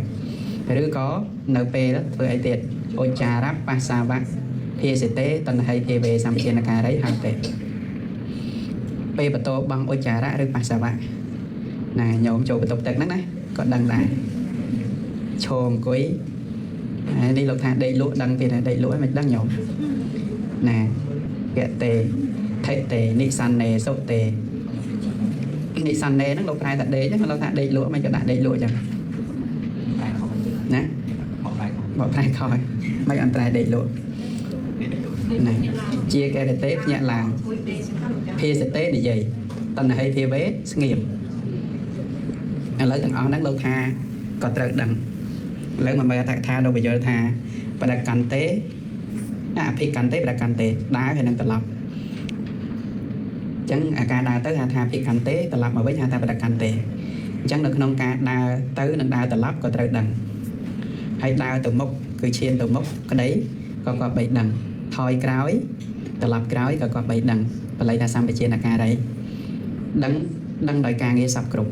ឬក៏នៅពេលធ្វើអីទៀតឧច្ចារបសាវៈភាសិតេតណ្ហៃភាវេសម្ភានការីហៅទេពេលបន្ទោបងឧច្ចារៈឬបសាវៈណាញោមចូលបន្ទប់ទឹកហ្នឹងណាក៏ដឹងដែរឈរអង្គុយហើយនេះលោកថាដេកលក់ដឹងទៀតដេកលក់មិនដឹងញោមណាកតេថេតេនិសន្នេសុតេនិសន្នេហ្នឹងលោកប្រែថាដេកហ្នឹងលោកថាដេកលក់មិនក៏ដាក់ដេកលក់អញ្ចឹងណាបកប្រែខុសមិនអន្តរាយដេកលក់ណាជាកេរតេភ្ញាក់ឡើងភាសតេនិយាយតណ្ហៃភាវេស្ងៀមឥឡូវទាំងអស់ហ្នឹងលោកថាក៏ត្រូវដឹងឥឡូវមកមើលអត្ថកថាលោកបញ្យល់ថាបដកន្ទេអភិកន្ទេបដកន្ទេដើរហើយនឹងត្រឡប់អញ្ចឹងអាការដើរទៅហៅថាភិកន្ទេត្រឡប់មកវិញហៅថាបដកន្ទេអញ្ចឹងនៅក្នុងការដើរទៅនិងដើរត្រឡប់ក៏ត្រូវដឹង ហើយដើរទៅមុខគឺឈានទៅមុខក្តីក៏គប្បីដឹងថយក្រោយត្រឡប់ក្រោយក៏គប្បីដឹងបល័យថាសម្បជានការីដឹងដឹងដោយការងារសពគ្រប់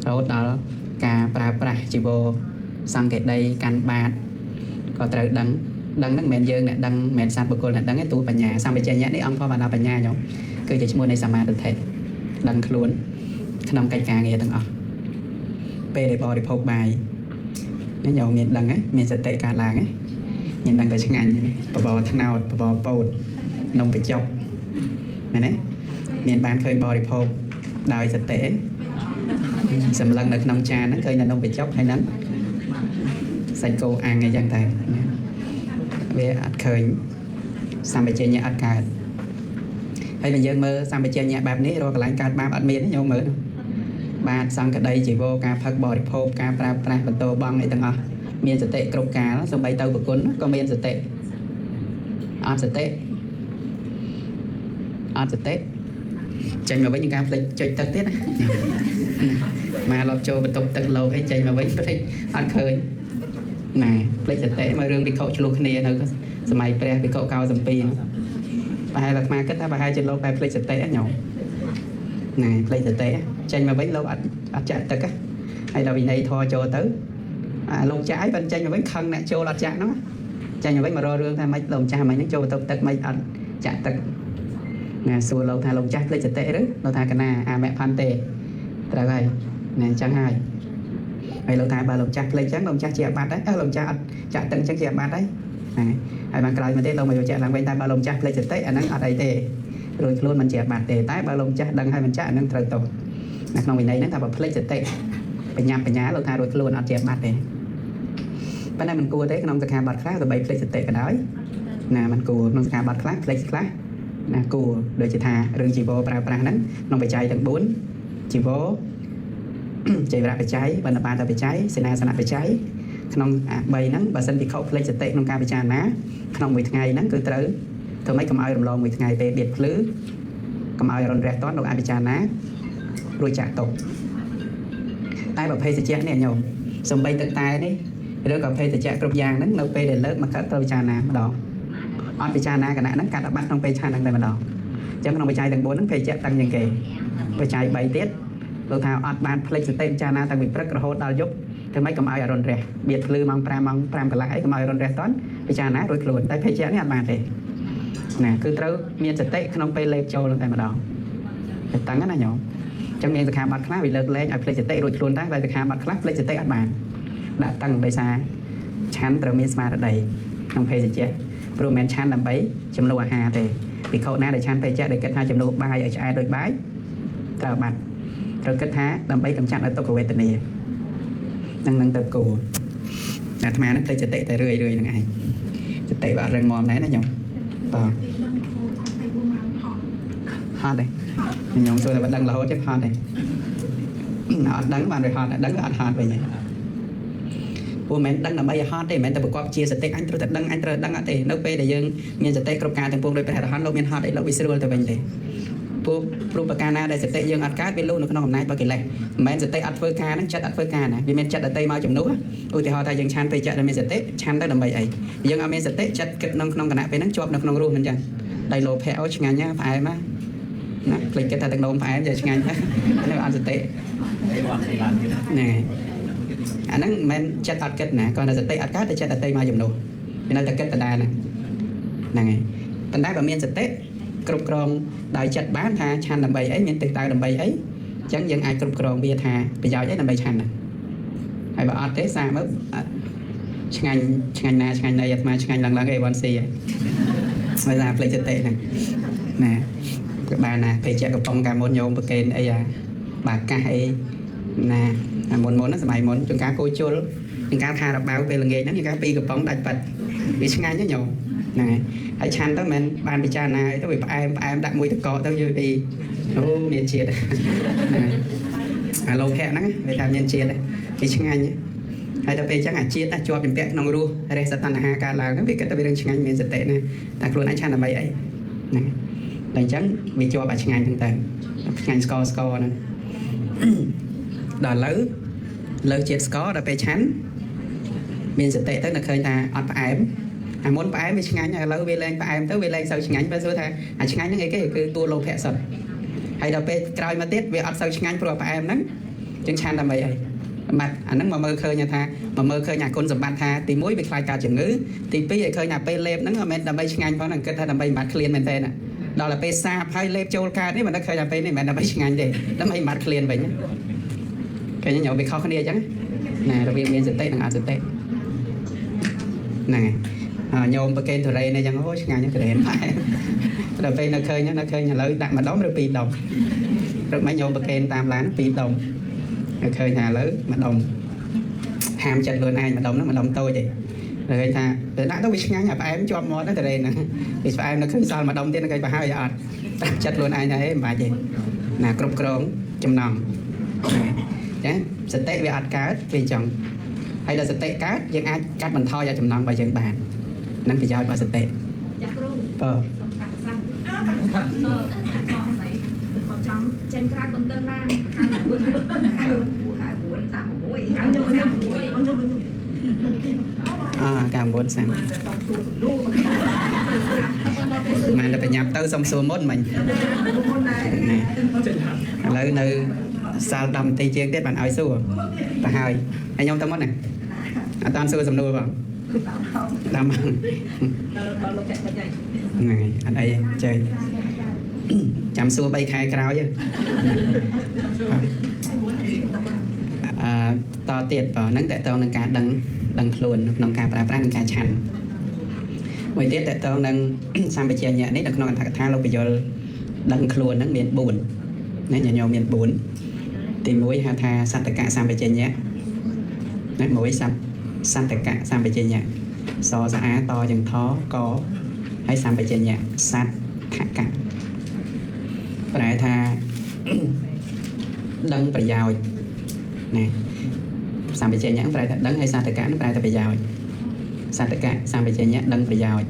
រហូតដល់ការប្រើប្រាស់ជីវរសង្កេតីកាន់បាតក៏ត្រូវដឹងដឹងហ្នឹងមិនមែនយើងអ្នកដឹងមិនមែនសត្វបុគ្គលអ្នកដឹងទេទូបញ្ញាសម្បជញ្ញៈនេះអង្គធម៌បណ្ដាបញ្ញាញោមគឺជាឈ្មោះនៃសមាទិដ្ឋិដឹងខ្លួនក្នុងកិច្ចការងារទាំងអស់ពេលដែលបរិភោគបាយនេះញោមមានដឹងហ៎មានសតិកើតឡើងហ៎មានដឹងតែឆ្ងាញ់បបរត្នោតបបរពោតនំបញ្ចុកមែនទេមានបានឃើញបរិភោគដោយសតិសម្លឹងនៅក្នុងចានហ្នឹងឃើញតែនំបញ្ចុកហើយហ្នឹងសាច់គោអាំងអីចឹងតែវាអត់ឃើញសម្បជញ្ញៈអត់កើតហើយបើយើងមើលសម្បជញ្ញៈបែបនេះរាល់កន្លែងកើតបាបអត់មានទេញោមមើលបាទសង្កដីជីវរការផឹកបរិភោគការប្រើប្រាស់បន្ទោបងអីទាំងអស់មានសតិគ្រប់កាលសូម្បីទៅប្រគុណក៏មានសតិអត់សតិអត់សតិចេញមកវិញការផ្លេចចុចទឹកទៀតណាមកឡប់ចូលបន្ទប់ទឹកលោកអីចេញមកវិញផ្លេចអត់ឃើញណាផ្លេចសតិមករឿងវិខុឆ្លោះគ្នានៅសម័យព្រះវិខុកោសំពីប្រហែលអាត្មាគិតថាប្រហែលជាលោកតែផ្លេចសតិញោមណាផ្លេចសតិចេញមកវិញលោកអត់អត់ចាក់ទឹកហើយដល់វិន័យធរចូលទៅអាលោកចាក់ឲ្យបានចេញមកវិញខឹងអ្នកចូលអត់ចាក់ហ្នឹងចេញមកវិញមករករឿងថាម៉េចលោកម្ចាស់មិញហ្នឹងចូលបន្ទប់ទឹកម៉េចអត់ចាក់ទឹកណាសួរលោកថាលោកម្ចាស់ផ្លេចសតិឬលោកថាកណាអាមៈផាន់ទេត្រូវហើយណាអញ្ចឹងហើយហើយលោកថាបើលោកម្ចាស់ផ្លេចអញ្ចឹងលោកម្ចាស់ជាអាបត្តិហើយលោកម្ចាស់អត់ចាក់ទឹកអញ្ចឹងជាអាបត្តិហើយណាហើយបានក្រោយមកទៀតលោកមកយកចាក់ឡើងវិញតែបើលោកម្ចាស់ផ្លេចសតិអាហ្នឹងអត់អីទេរួចខ្លួនមិនជាអាបត្តិទេតែបើលោកម្ចាស់ដឹងហើយមិនចាក់អាហ្នឹងត្រូវទោសនៅក្នុងវិន័យហ្នឹងថាបើផ្លេចសតិបញ្ញាបញ្ញាលោកថារួចខ្លួនអត់ជាអាបត្តិទេប៉ុន្តែមិនគួរទេក្នុងសិក្ខាបទខ្លះដើម្បីផ្លេចសតិក៏ដោយណាមិនគួរក្នុងសិក្ខាបទខ្លះផ្លេចខ្លះណាគួរដូចជាថារឿងជីវរប្រើប្រាស់ហ្នឹងក្នុងបច្ច័យទាំង4ជីវរចីវរបច្ច័យបណ្ឌបាតបច្ច័យសេនាសនៈបច្ច័យក្នុងអា3ហ្នឹងបើសិនភិក្ខុផ្លេចសតិក្នុងការពិចារណាក្នុងមួយថ្ងៃហ្នឹងគឺត្រូវធ្វើម៉េចកុំឲ្យរំលងមួយថ្ងៃពេលបៀតភ្លឺកុំឲ្យរនរះតន់លោកអាចពិចារណារួចចាក់ទុកតែប្រភេទសច្ចៈនេះញោមសំបីទឹកតែនេះឬក៏ភេទជ្ជៈគ្រប់យ៉ាងហ្នឹងនៅពេលដែលលើកមកកើតត្រូវពិចារណាម្ដងអត់ពិចារណាគណៈហ្នឹងកាត់អាបត្តិក្នុងពេលឆានហ្នឹងតែម្ដងអញ្ចឹងក្នុងបច្ច័យទាំង4ហ្នឹងភេទជ្ជៈតាំងជាងគេបច្ច័យ3ទៀតលោកថាអត់បានផ្លេចសតិពិចារណាតាំងពីព្រឹករហូតដល់យប់ធ្វើម៉េចកុំឲ្យអរុណរះបៀតភ្លឺម៉ោង5ម៉ោង5កន្លះអីកុំឲ្យអរុណរះតន់ពិចារណារួចខ្លួនតែភេទជ្ជៈនេះអត់បានទេណាគឺត្រូវមានសតិក្នុងពេលលេបចូលហ្នឹងតែម្ដងតែតាំងណាញោមអញ្ចឹងមានសិក្ខាបទខ្លះវាលើកលែងឲ្យផ្លេចសតិរួចខ្លួនតែសិក្ខាបទខ្លះផ្លេចសតិអត់បានដាក់តាំងដោយសារឆាន់ត្រូវមានស្មារតីក្នុងភេសជ្ជៈព្រោះមិនមែនឆាន់ដើម្បីជំនួសអាហារទេភិក្ខុណាដែលឆាន់ភេសជ្ជៈដែលគិតថាជំនួសបាយឲ្យឆ្អែតដូចបាយត្រូវបាត់ត្រូវគិតថាដើម្បីកម្ចាត់នូវទុក្ខវេទនានឹងទៅគោអាត្មានឹងផ្លេចសតិតែរឿយរឿយហ្នឹងឯងសតិបើអត់រឹងមាំដែរណាញោមបាទហត់ទេញោមសួរតែបើដឹងរហូតទេហត់ទេអត់ដឹងបានវាហត់ដឹងអត់ហត់វិញទេព្រោះមិនមែនដឹងដើម្បីឲ្យហត់ទេមិនមែនតែប្រកបជាសតិអញត្រូវតែដឹងអញត្រូវដឹងអត់ទេនៅពេលដែលយើងមានសតិគ្រប់ការទាំងពួងដោយព្រះអរហន្តលោកមានហត់អីលោកវាស្រួលទៅវិញទេព្រោះប្រការណាដែលសតិយើងអត់កើតវាលុះនៅក្នុងអំណាចរបស់កិលេសមិនមែនសតិអត់ធ្វើការហ្នឹងចិត្តអត់ធ្វើការណាវាមានចិត្តដតីមកជំនួសឧទាហរណ៍ថាយើងឆានពេលចិត្តដែលមានសតិឆានទៅដើម្បីអីយើងអត់មានសតិចិត្តគិតក្នុងគណៈពេលហ្នឹងជាប់នៅក្នុងរសមិនចឹងដោយលោភៈអូឆ្ងាញ់ណាផ្អែមណាណាភ្លេចគិតថាទឹកនោមផ្អែមចេះឆ្ងាញ់ណានៅអត់សតិណែអាហ្នឹងមិនមែនចិត្តអត់គិតណាគ្រាន់តែសតិអត់កើតតែចិត្តដតីមកជំនួសវានៅតែគិតដដែលហ្នឹងហ្នឹងហើយប៉ុន្តែបើមានសតិគ្រប់គ្រងដោយចិត្តបានថាឆាន់ដើម្បីអីមានទិសដៅដើម្បីអីអញ្ចឹងយើងអាចគ្រប់គ្រងវាថាប្រយោជន៍អីដើម្បីឆាន់ហ្នឹងហើយបើអត់ទេសាកមើលឆ្ងាញ់ឆ្ងាញ់ណាឆ្ងាញ់ណីអាត្មាឆ្ងាញ់ឡើងឡើងអីវ៉ាន់ស៊ីហើយថាផ្លេចសតិហ្នឹងណាក៏បានណាពេលជាកំប៉ុងកាលមុនញោមប្រកេនអីអាបាកាសអីណាអាមុនមុនណាសម័យមុនជួនកាលគោជុលជួនកាលខារបៅពេលល្ងាចហ្នឹងជួនកាលពីរកំប៉ុងដាច់បាត់វាឆ្ងាញ់ណាញោមហ្នឹងហើយហើយឆាន់ទៅមិនបានពិចារណាអីទៅវាផ្អែមផ្អែមដាក់មួយតកទៅយល់ពីអូមានជាតិអាលោភៈហ្នឹងវាថាមានជាតិវាឆ្ងាញ់ហើយដល់ពេលអញ្ចឹងអាជាតិជាប់ជំពាក់ក្នុងរសរសតណ្ហាកើតឡើងហ្នឹងវាគិតតែវារឿងឆ្ងាញ់មានសតិណាតែខ្លួនឯងឆាន់ដើម្បីអីហ្នឹងដល់អញ្ចឹងវាជាប់អាឆ្ងាញ់ហ្នឹងទៅឆ្ងាញ់ស្ករស្ករហ្នឹងដល់ឥឡូវលើជាតិស្ករដល់ពេលឆាន់ មានសតិទៅនៅឃើញថាអត់ផ្អែមអាមុនផ្អែមវាឆ្ងាញ់ឥឡូវវាលែងផ្អែមទៅវាលែងសូវឆ្ងាញ់បើសួរថាអាឆ្ងាញ់ហ្នឹងអីគេគឺតួលោភៈសុទ្ធហើយដល់ពេលក្រោយមកទៀតវាអត់សូវឆ្ងាញ់ព្រោះផ្អែមហ្នឹងចឹងឆាន់ដើម្បីអីបាត់អាហ្នឹងមកមើលឃើញថាមកមើលឃើញអាគុណសម្បត្តិថាទី1វាខ្លាចកើតជំងឺទី2ឲ្យឃើញថាពេលលេបហ្នឹងមិនមែនដើម្បីឆ្ងាញ់ផងហ្នឹងគិតថាដើម្បីបាត់ឃ្លានមែនទេណាដល់តែពេលសាបហើយលេបចូលកើតនេះមិនដឹងឃើញថាពេលនេះមិនមែនដើម្បីឆ្ងាញ់ទេដើម្បីបាត់ឃ្លានវិញឃើញញោមវាខុសគ្នាអញ្ចឹងណារវាងមានសតិនិងអសតិហ្នឹងហើយញោមប្រកេនទុរេនអញ្ចឹងអូឆ្ងាញ់ទុរេនផ្អែមដល់ពេលនៅឃើញនៅឃើញឥឡូវដាក់មួយដុំឬពីរដុំព្រឹកមកញោមប្រកេនតាមឡានពីរដុំឃើញថាឥឡូវមួយដុំហាមចិត្តខ្លួនឯងមួយដុំហ្នឹងមួយដុំតូចទេឃើញថាពេលដាក់ទៅវាឆ្ងាញ់អាផ្អែមជាប់មាត់ហ្នឹងទុរេនហ្នឹងវាផ្អែមនៅឃើញសល់មួយដុំទៀតឃើញប្រហើយអត់ចិត្តខ្លួនឯងថាហេមិនបាច់ទេណាគ្រប់គ្រងចំណងចាសតិវាអត់កើតវាអញ្ចឹងហើយដល់សតិកើតយើងអាចកាត់បន្ថយឲ្យចំណងរបស់យើងបាននឹងប្រយោជន៍របស់សតិ ចាក់គ្រូ បើ សុំកាត់សាអឺគាត់ចង់ចេញក្រៅបន្ទិងឡាន ខែ9ខែ9 36 96 អ99សាំបានតែបញ្ញាប់ទៅសុំសួរមុនមិញណាឥឡូវនៅសាល10នាទីជាងទៀតបានឲ្យសួរទៅហើយហើយខ្ញុំទៅមុនណាអត់តាន់សួរសំណួរបងតាម ដល់ដល់លោកចាក់ចាច់ហើយ ហ្នឹងហើយអត់អីទេចេញចាំសួរ3ខែក្រោយអឺតទៀតបើហ្នឹងតកតងនឹងការដឹងដឹងខ្លួនក្នុងការប្រើប្រាស់និងការឆាន់មួយទៀតតកតងនឹងសម្បជញ្ញៈនេះនៅក្នុងអត្ថកថាលោកបញ្យលដឹងខ្លួនហ្នឹងមាន4ណាញាតិញោមមាន4ទី1ហៅថាសត្តកៈសម្បជញ្ញៈណាមួយសត្សន្តកៈសម្បជញ្ញៈសស្អាតយ៉ាងថកហើយសម្បជញ្ញៈសត្តថកៈប្រែថាដឹងប្រយោជន៍ណាសម្បជញ្ញៈប្រែថាដឹងហើយសត្តកៈប្រែថាប្រយោជន៍សត្តកៈសម្បជញ្ញៈដឹងប្រយោជន៍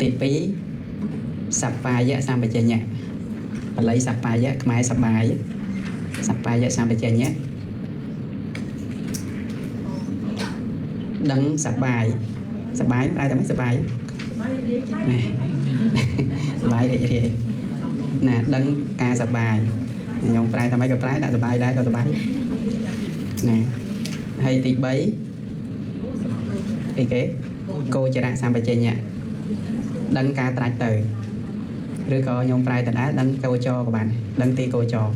ទី2សប្បាយៈសម្បជញ្ញៈបាលីសប្បាយៈខ្មែរសប្បាយសប្បាយៈសម្បជញ្ញៈដឹងសប្បាយសប្បាយប្រែថាម៉េចសប្បាយសប្បាយរីករាយណាដឹងការសប្បាយខ្ញុំប្រែថាម៉េចក៏ប្រែដាក់សប្បាយដែរក៏សប្បាយណាហើយទី3អីគេគោចរៈសម្បជញ្ញៈដឹងការត្រាច់ទៅឬក៏ខ្ញុំប្រែដដែលដឹងគោចរក៏បានដឹងទីគោចរ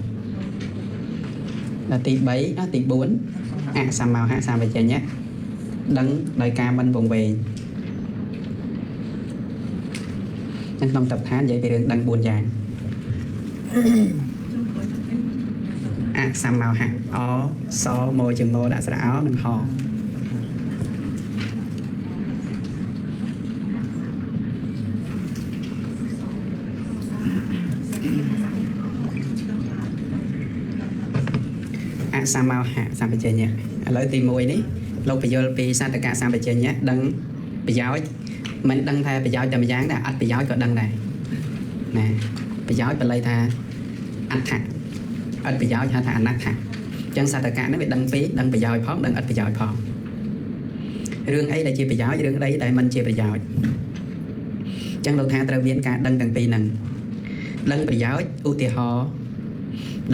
ដល់ទី3ទី4អសមោហៈសម្បជញ្ញៈដឹងដោយការមិនវង្វេងនៅក្នុងតបឋាននិយាយពីរឿងដឹង4យ៉ាងអសមោហៈអសមជាងមដាក់ស្រៈអនិងហអសមោហៈសម្បជញ្ញៈឥឡូវទី1នេះលោកបញ្យល់ពីសត្តកៈសម្បជញ្ញៈដឹងប្រយោជន៍មិនដឹងថាប្រយោជន៍តែម្យ៉ាងដែរអត់ប្រយោជន៍ក៏ដឹងដែរណាប្រយោជន៍បល័យថាអដ្ឋៈអត់ប្រយោជន៍ហៅថាអនដ្ឋៈអញ្ចឹងសត្តកៈនេះវាដឹងពីរដឹងប្រយោជន៍ផងដឹងអត់ប្រយោជន៍ផងរឿងអីដែលជាប្រយោជន៍រឿងអីដែលមិនជាប្រយោជន៍អញ្ចឹងលោកថាត្រូវមានការដឹងទាំងពីរហ្នឹងដឹងប្រយោជន៍ឧទាហរណ៍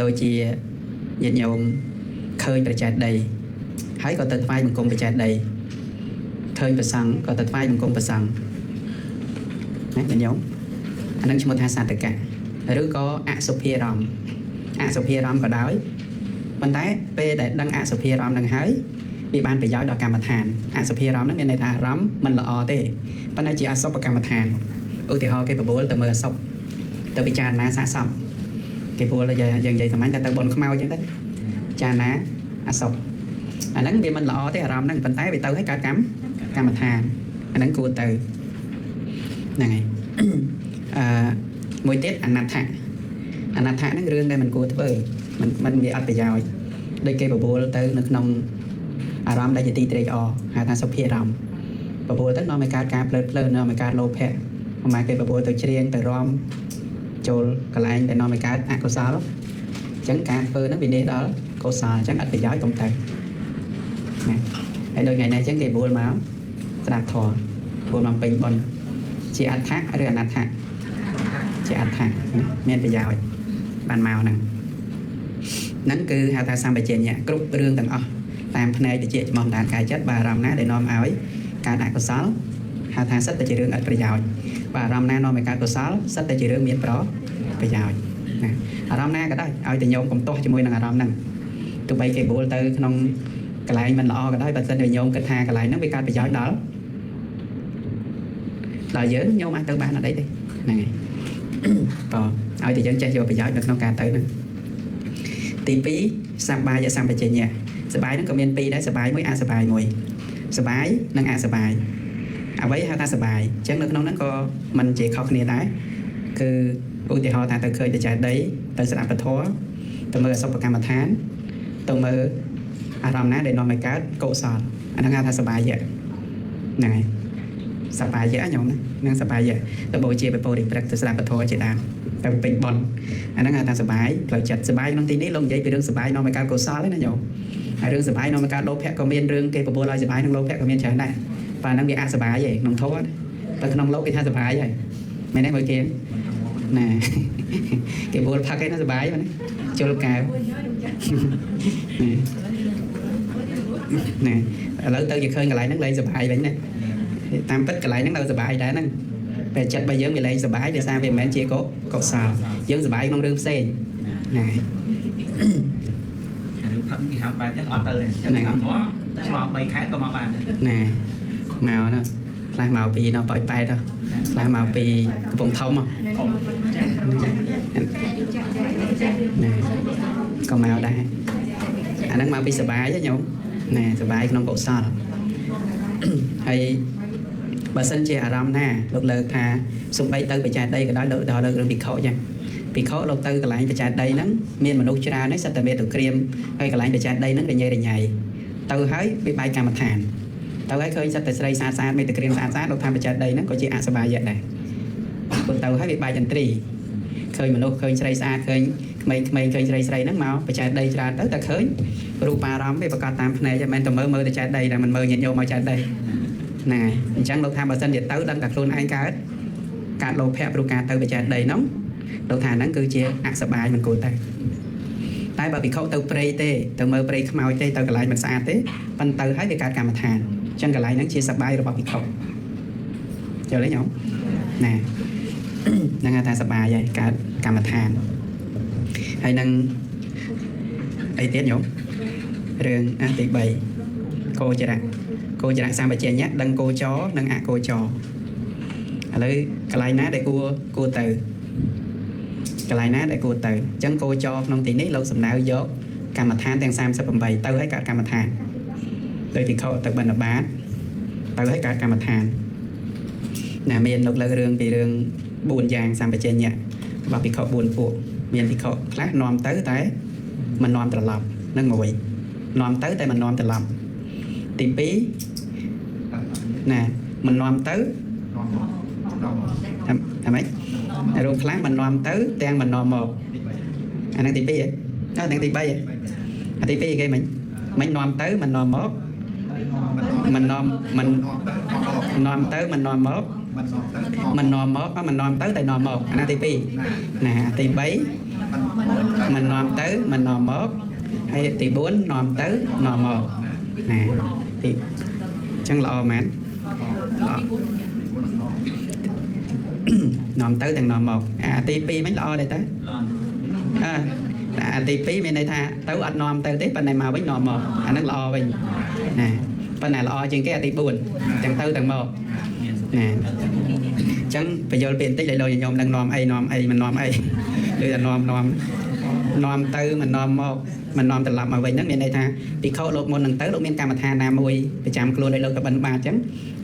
ដូចជាញាតិញោមឃើញព្រះចេតិយហើយក៏ទៅថ្វាយបង្គំព្រះចេតិយឃើញព្រះសង្ឃក៏ទៅថ្វាយបង្គំព្រះសង្ឃណាញាតិញោមអានឹងឈ្មោះថាសត្តកៈឬក៏អសុភារម្មណ៍អសុភារម្មណ៍ក៏ដោយប៉ុន្តែពេលដែលដឹងអសុភារម្មណ៍នឹងហើយវាបានប្រយោជន៍ដល់កម្មដ្ឋានអសុភារម្មណ៍នឹងមានន័យថាអារម្មណ៍មិនល្អទេប៉ុន្តែជាអសុបកម្មដ្ឋានឧទាហរណ៍គេបបួលទៅមើលអសុបទៅពិចារណាសាកសពគេបួលយើងនិយាយសាមញ្ញថាទៅបនខ្មោចអញ្ចឹងទៅពិចារណាអសុបអាហ្នឹងវាមិនល្អទេអារម្មណ៍ហ្នឹងប៉ុន្តែវាទៅឲ្យកើតកម្មដ្ឋានអាហ្នឹងគួរទៅហ្នឹងហើយអឺមួយទៀតអនដ្ឋៈអនដ្ឋៈហ្នឹងរឿងដែលមិនគួរធ្វើមិនវាអត់ប្រយោជន៍ដូចគេបបួលទៅនៅក្នុងអារម្មណ៍ដែលជាទីត្រេកអរហៅថាសុភារម្មណ៍បបួលទៅនាំឲ្យកើតការភ្លើតភ្លើននាំឲ្យកើតលោភៈប្រហែលគេបបួលទៅច្រៀងទៅរំចូលកន្លែងដែលនាំឲ្យកើតអកុសលអញ្ចឹងការធ្វើហ្នឹងវានេះដល់កុសលអញ្ចឹងអត់ប្រយោជន៍កុំទៅណា ហើយដូចថ្ងៃនេះអញ្ចឹងគេបួលមកស្ដាប់ធម៌បួលមកពេញបុណ្យជាអដ្ឋៈឬអនដ្ឋៈជាអដ្ឋៈណាមានប្រយោជន៍បានមកហ្នឹងហ្នឹងគឺហៅថាសម្បជញ្ញៈគ្រប់រឿងទាំងអស់តាមផ្នែកតិចច្មោះដានកាយចិត្តបើអារម្មណ៍ណាដែលនាំឲ្យកើតអកុសលហៅថាសិតតែជារឿងឥតប្រយោជន៍បើអារម្មណ៍ណានាំឲ្យកើតកុសលសិតតែជារឿងមានប្រយោជន៍ណាអារម្មណ៍ណាក៏ដោយឲ្យតែញោមកុំទាស់ជាមួយនឹងអារម្មណ៍ហ្នឹងទោះបីគេបួលទៅក្នុងកន្លែងមិនល្អក៏ដោយបើសិនជាញោមគិតថាកន្លែងហ្នឹងវាកើតប្រយោជន៍ដល់យើងញោមអាចទៅបានអត់អីទេហ្នឹងហើយបើឲ្យតែយើងចេះយកប្រយោជន៍នៅក្នុងការទៅហ្នឹងទី2សបាយសម្បជញ្ញៈសបាយហ្នឹងក៏មានពីរដែរសបាយមួយអសបាយមួយសបាយនិងអសបាយអ្វីហៅថាសបាយអញ្ចឹងនៅក្នុងហ្នឹងក៏មិនជាខុសគ្នាដែរគឺឧទាហរណ៍ថាទៅឃើញតចេតីទៅស្ដាប់ពធទៅមើលអសុបកម្មដ្ឋានទៅមើលអារម្មណ៍ណាដែលនាំឲ្យកើតកុសលអាហ្នឹងហៅថាសបាយៈហ្នឹងហើយសបាយៈញោមណាហ្នឹងសបាយៈទៅបូជាបពុរិព្រឹកទៅស្ដាប់ពធជាដើមទៅពេញបុណ្យអាហ្នឹងហៅថាសបាយផ្លូវចិត្តសបាយក្នុងទីនេះលោកនិយាយពីរឿងសបាយនាំឲ្យកើតកុសលទេណាញោមហើយរឿងសបាយនាំឲ្យកើតលោភៈក៏មានរឿងគេបបួលឲ្យសបាយក្នុងលោភៈក៏មានច្រើនដែរបាទហ្នឹងវាអសបាយឯងក្នុងធម៌តែក្នុងលោកគេថាសបាយហើយមែនទេមើលគេណាគេបួលផឹកឯណាសបាយមែនទេជុលកែវណែឥឡូវទៅជាឃើញកន្លែងហ្នឹងលែងសបាយវិញណាតាមពិតកន្លែងហ្នឹងនៅសបាយដែរហ្នឹងតែចិត្តរបស់យើងវាលែងសបាយដោយសារវាមិនមែនជាកុសលយើងសបាយក្នុងរឿងផ្សេងណា រឿងផឹកគេហៅបែបហ្នឹងអត់ទៅទេចឹងអត់មកឆ្លង3ខែក៏មកបានដែរ ណែមកណាខ្លះមកពីនៅប៉ោយប៉ែតខ្លះមកពីកំពង់ធំណែក៏មកដែរអាហ្នឹងមកពីសបាយញោមណែសបាយក្នុងកុសលហើយបើសិនជាអារម្មណ៍ណាលោកលើកថាសំបីទៅបច្ចេកដីក៏ដោយលើកដល់លើករឿងភិក្ខុចឹងភិក្ខុលោកទៅកន្លែងបច្ចេកដីហ្នឹងមានមនុស្សច្រើនហើយសិតតែមានទៅក្រៀមហើយកន្លែងបច្ចេកដីហ្នឹងរញ៉េរញ៉ៃទៅហើយវាបែកកម្មដ្ឋានទៅហើយឃើញសិតតែស្រីស្អាតស្អាតមានតែក្រៀមស្អាតស្អាតលោកថាបច្ចេកដីហ្នឹងក៏ជាអសបាយៈដែរព្រោះទៅហើយវាបែកឥន្ទ្រីឃើញមនុស្សឃើញស្រីស្អាតឃើញក្មេងៗឃើញស្រីស្រីហ្នឹងមកបច្ចេកដីច្រើនទៅតែឃើញរូបារម្មណ៍វាប្រកាសតាមភ្នែកមិនមែនតែមើលមើលតែចេកដីតែមិនមើលញាតិញោមមកចេកដីណាអញ្ចឹងលោកថាបើសិនជាទៅដឹងតែខ្លួនឯងកើតកើតលោភៈព្រោះការទៅបច្ចេកដីហ្នឹងលោកថាហ្នឹងគឺជាអសបាយមិនគួរទៅតែបើភិក្ខុទៅព្រៃទេទៅមើលព្រៃខ្មោចទេទៅកន្លែងមិនស្អាតទេប៉ុន្តែហើយវាកើតកម្មដ្ឋានអញ្ចឹងកន្លែងហ្នឹងជាសបាយរបស់ភិក្ខុយល់ទេញោមណាហ្នឹងគេថាសបាយហើយកើតកម្មដ្ឋានហើយនឹងអីទៀតញោមរឿងអាទី3កោចរៈកោចរៈសម្បជញ្ញៈដឹងកោចរនិងអកោចរឥឡូវកន្លែងណាដែលគួរទៅកន្លែងណាដែលគួរទៅអញ្ចឹងកោចរក្នុងទីនេះលោកសំដៅយកកម្មដ្ឋានទាំង38ទៅឲ្យកើតកម្មដ្ឋានដោយភិក្ខុទៅបណ្ឌបាតទៅឲ្យកើតកម្មដ្ឋានណាមានលោកលើករឿងពីរឿង4យ៉ាងសម្បជញ្ញៈរបស់ភិក្ខុ4ពួកមានភិក្ខុខ្លះនាំទៅតែមិននាំត្រឡប់នឹងមួយនាំទៅតែមិននាំត្រឡប់ទី2ណាមិននាំទៅថាម៉េចរូបខ្លះមិននាំទៅទាំងមិននាំមកអាហ្នឹងទី2ហ៎អាហ្នឹងទី3ហ៎អាទី2គេមិញនាំទៅមិននាំមកមិននាំមិននាំទៅមិននាំមកមិននាំមកមិននាំទៅតែនាំមកអាហ្នឹងទី2ណាទី3មិននាំទៅមិននាំមកហើយទី4នាំទៅនាំមកណាទីអញ្ចឹងល្អមែននាំទៅទាំងនាំមកអាទី2មិនល្អដែរតាអាទី2មានន័យថាទៅអត់នាំទៅទេប៉ុន្តែមកវិញនាំមកអាហ្នឹងល្អវិញណាប៉ុន្តែល្អជាងគេអាទី4ទាំងទៅទាំងមកណាអញ្ចឹងបញ្យល់ពីបន្តិចឲ្យលោកញោមនឹងនាំអីនាំអីមិននាំអីឬតែនាំនាំនាំទៅមិននាំមកមិននាំត្រឡប់មកវិញហ្នឹងមានន័យថាភិក្ខុលោកមុននឹងទៅលោកមានកម្មដ្ឋានណាមួយប្រចាំខ្លួនឲ្យលោកទៅបិណ្ឌបាតអញ្ចឹង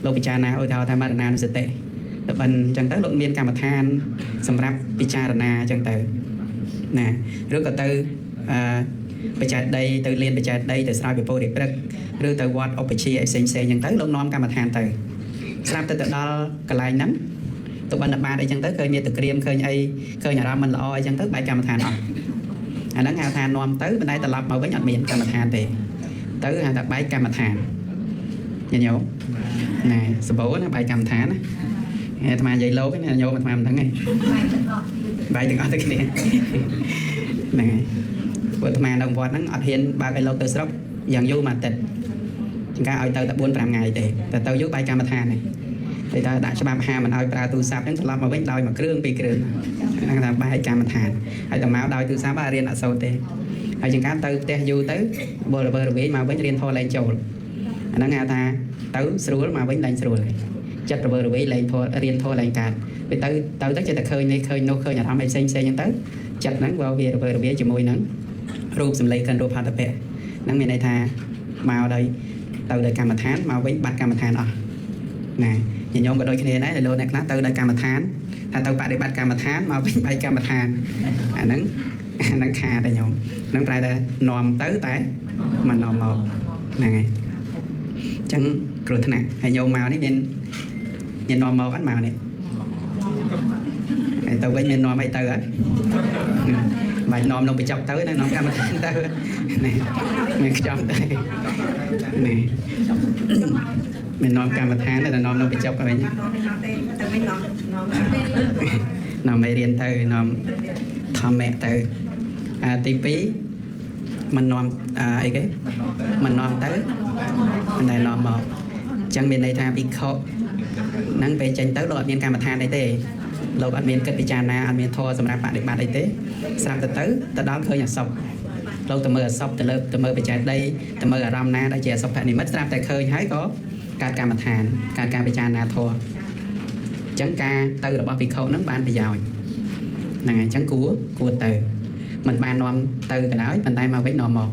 លោកពិចារណាឧទាហរណ៍ថាមរណានុសតិទៅបិណ្ឌអញ្ចឹងទៅលោកមានកម្មដ្ឋានសម្រាប់ពិចារណាអញ្ចឹងទៅណាឬក៏ទៅបច្ចេកដីទៅលៀនបច្ចេកដីទៅស្រោចពពោរិព្រឹកឬទៅវត្តឧបជាអីផ្សេងផ្សេងអញ្ចឹងទៅលោកនាំកម្មដ្ឋានទៅស្រាប់ទៅទៅដល់កន្លែងហ្នឹងទៅបិណ្ឌបាតអីចឹងទៅឃើញមានតក្រៀមឃើញអីឃើញអារម្មណ៍មិនល្អអីចឹងទៅបែកកម្មដ្ឋានអស់អាហ្នឹងហៅថានាំទៅប៉ុន្តែត្រឡប់មកវិញអត់មានកម្មដ្ឋានទេទៅហៅថាបែកកម្មដ្ឋាន ញាតិញោមណែសម្បូរណាបាយកម្មដ្ឋានណាអាត្មានិយាយលោកណាញោមអាត្មាមិនដឹងទេបាយទាំងអស់ទៅគ្នាហ្នឹងហើយព្រោះអាត្មានៅវត្តហ្នឹងអត់ហ៊ានបើកឲ្យលោកទៅស្រុកយ៉ាងយូរមួយអាទិត្យចង្ការឲ្យទៅតែ4 5ថ្ងៃទេតែទៅយូរបាយកម្មដ្ឋានទេតែថាដាក់ច្បាប់ហាមមិនឲ្យប្រើទូរស័ព្ទហ្នឹងត្រឡប់មកវិញដោយមួយគ្រឿងពីរគ្រឿងហ្នឹងថាបាយកម្មដ្ឋានហើយតែមកដោយទូរស័ព្ទអត់រៀនអត់សូត្រទេហើយចង្ការទៅផ្ទះយូរទៅបលរវើរវាយមកវិញរៀនធម៌លែងចូលអាហ្នឹងគេថាទៅស្រួលមកវិញលែងស្រួលហើយចិត្តរវើរវាយលែងធម៌រៀនធម៌លែងកើតពេលទៅទៅទៅចិត្តតែឃើញនេះឃើញនោះឃើញអារម្មណ៍អីផ្សេងផ្សេងហ្នឹងទៅចិត្តហ្នឹងវារវើរវាយជាមួយនឹងរូបសម្លេងកិនរូបផតពៈហ្នឹងមានន័យថាមកដោយទៅដោយកម្មដ្ឋានមកវិញបាត់កម្មដ្ឋានអស់ណាញាតិញោមក៏ដូចគ្នាដែរលោកអ្នកខ្លះទៅដោយកម្មដ្ឋានថាទៅបដិបត្តិកម្មដ្ឋានមកវិញបែកកម្មដ្ឋានអាហ្នឹងអាហ្នឹងខាតតែញោមហ្នឹងប្រែថានាំទៅតែមិននាំមកហ្នឹងហើយអញ្ចឹងគ្រោះថ្នាក់ហើយញោមមកនេះមានមាននាំមកអត់មកនេះហើយទៅវិញមាននាំអីទៅអត់បាច់នាំនំបញ្ចុកទៅណានាំកម្មដ្ឋានទៅនេះមានខ្ចប់ទៅនេះមាននាំកម្មដ្ឋានតែនាំនំបញ្ចុកទៅវិញ នាំទេទៅវិញនាំនាំ នាំឲ្យរៀនទៅនាំធម្មៈទៅអាទី2មិននាំអីគេមិននាំទៅមិនដែលនាំមកអញ្ចឹងមានន័យថាភិក្ខុហ្នឹងពេលចេញទៅលោកអត់មានកម្មដ្ឋានអីទេលោកអត់មានគិតពិចារណាអត់មានធម៌សម្រាប់បដិបត្តិអីទេស្រាប់ទៅទៅទៅដល់ឃើញអសពលោកទៅមើលអសពទៅលើទៅមើលបច្ចេកដីទៅមើលអារម្មណ៍ណាដែលជាអសពនិមិត្តស្រាប់តែឃើញហើយក៏កើតកម្មដ្ឋានកើតការពិចារណាធម៌អញ្ចឹងការទៅរបស់ភិក្ខុហ្នឹងបានប្រយោជន៍ហ្នឹងហើយអញ្ចឹងគួរគួរទៅមិនបាននាំទៅក៏ដោយប៉ុន្តែមកវិញនាំមក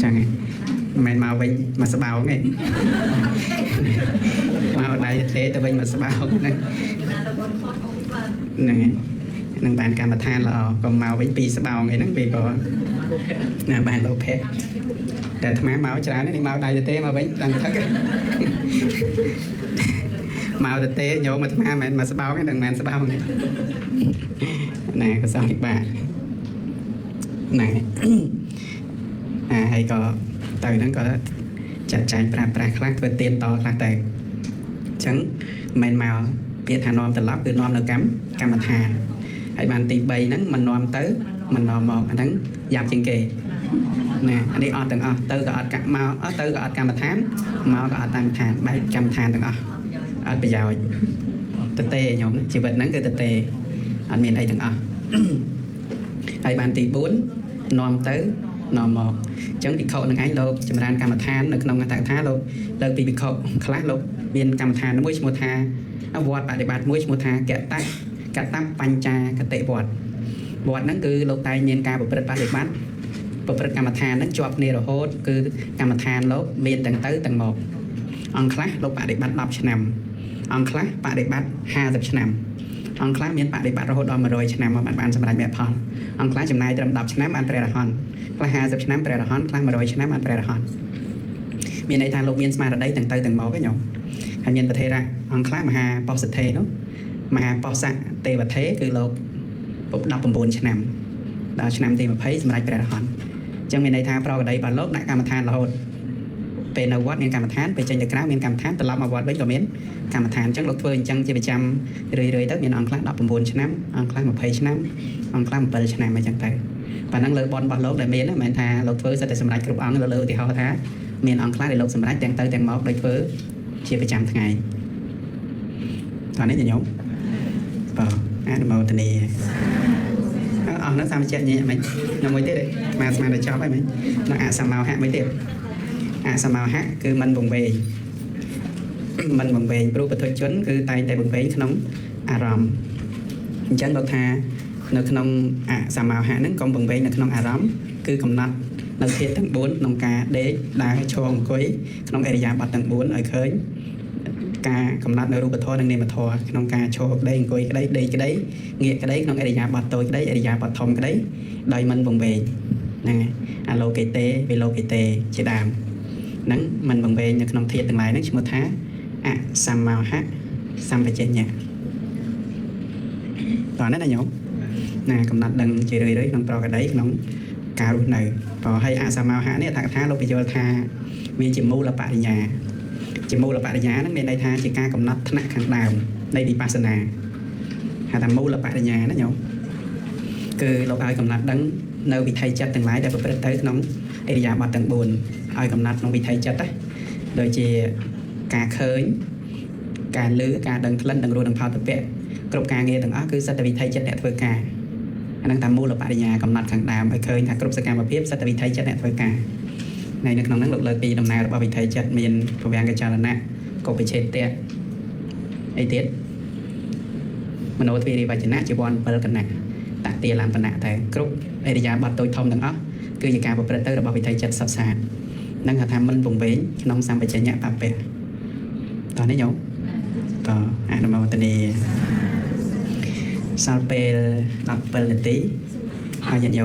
ចឹងឯងមិនមែនមកវិញមកស្បោងទេមកដៃទេទៅវិញមកស្បោងហ្នឹងហ្នឹងហើយនឹងបានកម្មដ្ឋានល្អក៏មកវិញពីរស្បោងអីហ្នឹងវាក៏ណាបានលោភៈតែអាត្មាមកច្រើននេះមកដៃទេមកវិញដឹងថឹកមកទៅទេញោមអាត្មាមិនមែនមកស្បោងទេនឹងមិនមែនស្បោងទេណាក៏សោះពិបាកហ្នឹងអាហើយក៏ទៅហ្នឹងក៏ចាត់ចែងប្រាស្រប្រាស់ខ្លះធ្វើទៀនតខ្លះទៅអញ្ចឹងមិនមែនមកពាក្យថានាំត្រឡប់គឺនាំនៅកម្មដ្ឋានហើយបានទី3ហ្នឹងមិននាំទៅមិននាំមកអាហ្នឹងយ៉ាប់ជាងគេណាអានេះអត់ទាំងអស់ទៅក៏អត់កាក់មកអត់ទៅក៏អត់កម្មដ្ឋានមកក៏អត់តាមឋានបែកកម្មដ្ឋានទាំងអស់អត់ប្រយោជន៍តទេញោមជីវិតហ្នឹងគឺតទេអត់មានអីទាំងអស់ហើយបានទី4នាំទៅនាំមកអញ្ចឹងភិក្ខុនឹងឯងលោកចម្រើនកម្មដ្ឋាននៅក្នុងអត្តកថាលោកលើកពីភិក្ខុខ្លះលោកមានកម្មដ្ឋានមួយឈ្មោះថាវត្តបដិបត្តិមួយឈ្មោះថាកតកតបញ្ចាកតិវត្តវត្តហ្នឹងគឺលោកតែងមានការប្រព្រឹត្តបដិបត្តិប្រព្រឹត្តកម្មដ្ឋានហ្នឹងជាប់គ្នារហូតគឺកម្មដ្ឋានលោកមានទាំងទៅទាំងមកអង្គខ្លះលោកបដិបត្តិ10ឆ្នាំអង្គខ្លះបដិបត្តិ50ឆ្នាំអង្គខ្លះមានបដិបត្តិរហូតដល់100ឆ្នាំមកបានសម្រេចមគ្គផលអង្គខ្លះចំណាយត្រឹម10ឆ្នាំបានព្រះអរហន្តខ្លះ50ឆ្នាំព្រះអរហន្តខ្លះ100ឆ្នាំបានព្រះអរហន្តមានន័យថាលោកមានស្មារតីទាំងទៅទាំងមកឯងញោមហើយមានប្រធេរៈអង្គខ្លះមហាបោសថេនោះមហាបោសៈទេវថេគឺលោក19ឆ្នាំដល់ឆ្នាំទី20សម្រេចព្រះអរហន្តអញ្ចឹងមានន័យថាប្រកដីរបស់លោកដាក់កម្មដ្ឋានរហូតពេលនៅវត្តមានកម្មដ្ឋានពេលចេញទៅក្រៅមានកម្មដ្ឋានត្រឡប់មកវត្តវិញក៏មានកម្មដ្ឋានអញ្ចឹងលោកធ្វើអញ្ចឹងជាប្រចាំរឿយៗទៅមានអង្គខ្លះ19ឆ្នាំអង្គខ្លះ20ឆ្នាំអង្គខ្លះ7ឆ្នាំអញ្ចឹងទៅប៉ណ្ណឹងលើបនរបស់លោកដែលមានមិនមែនថាលោកធ្វើសិតតែសម្រេចគ្រប់អង្គលើឧទាហរណ៍ថាមានអង្គខ្លះដែលលោកសម្រេចទាំងទៅទាំងមកដោយធ្វើជាប្រចាំថ្ងៃតោះនេះញោមបាទអនុមោទនាអស់នោះសាមញ្ញញ៉ែមិននៅមួយទៀតមកស្មានតែចប់ហើយមិននៅអសមោហៈមួយទៀតអសមោហៈគឺមិនវង្វេងមិនវង្វេងព្រោះបុថុជនគឺតែងតែវង្វេងក្នុងអារម្មណ៍អញ្ចឹងលោកថានៅក្នុងអសមោហៈហ្នឹងកុំវង្វេងនៅក្នុងអារម្មណ៍គឺកំណត់នៅធាតុទាំង4ក្នុងការដេកដើរឈរអង្គុយក្នុងឥរិយាបថទាំង4ឲ្យឃើញការកំណត់នៅរូបធម៌និងនាមធម៌ក្នុងការឈរក្តីអង្គុយក្តីដេកក្តីងាកក្តីក្នុងឥរិយាបថតូចក្តីឥរិយាបថធំក្តីដោយមិនវង្វេងហ្នឹងហើយអលោកេទេវិលោកេទេជាដើមហ្នឹងមិនវង្វេងនៅក្នុងធាតុទាំងឡាយហ្នឹងឈ្មោះថាអសមោហៈសម្បជញ្ញៈតោះនេះណាញោមណាកំណត់ដឹងជារឿយៗក្នុងប្រកដីក្នុង ការរស់នៅបើហើយអសមោហៈនេះថាកថាលោកបញ្យល់ថាវាជាមូលបរិញ្ញាជាមូលបរិញ្ញាហ្នឹងមានន័យថាជាការកំណត់ថ្នាក់ខាងដើមនៃវិបស្សនាហៅថាមូលបរិញ្ញាណាញោមគឺលោកឲ្យកំណត់ដឹងនៅវិថីចិត្តទាំងឡាយដែលប្រព្រឹត្តទៅក្នុងអរិយាបថទាំង4ឲ្យកំណត់ក្នុងវិថីចិត្តណាដូចជាការឃើញការឮការដឹងក្លិនដឹងរសដឹងផលតពៈគ្រប់ការងារទាំងអស់គឺសិទ្ធិវិថីចិត្តអ្នកធ្វើការអាហ្នឹងតាមមូលបរិញ្ញាកំណត់ខាងដើមឲ្យឃើញថាគ្រប់សកម្មភាពសិទ្ធិវិថីចិត្តអ្នកធ្វើការនៅក្នុងហ្នឹងលោកលើកពីដំណើររបស់វិថីចិត្តមានពវាងកចលណៈកុបិឆេតៈអីទៀតមโนទ្វារិវចនៈជីវ័ន7គណៈតទាលំបណៈតែគ្រប់អរិយាបថតូចធំទាំងអស់គឺជាការប្រព្រឹត្តទៅរបស់វិថីចិត្តសុទ្ធសាធនឹងហៅថាមិនពង្វេងក្នុងសម្បជញ្ញៈបពៈតោះនេះញោមតអនុមោទនាសល់ពេល17នាទីហើយញាតិញោម។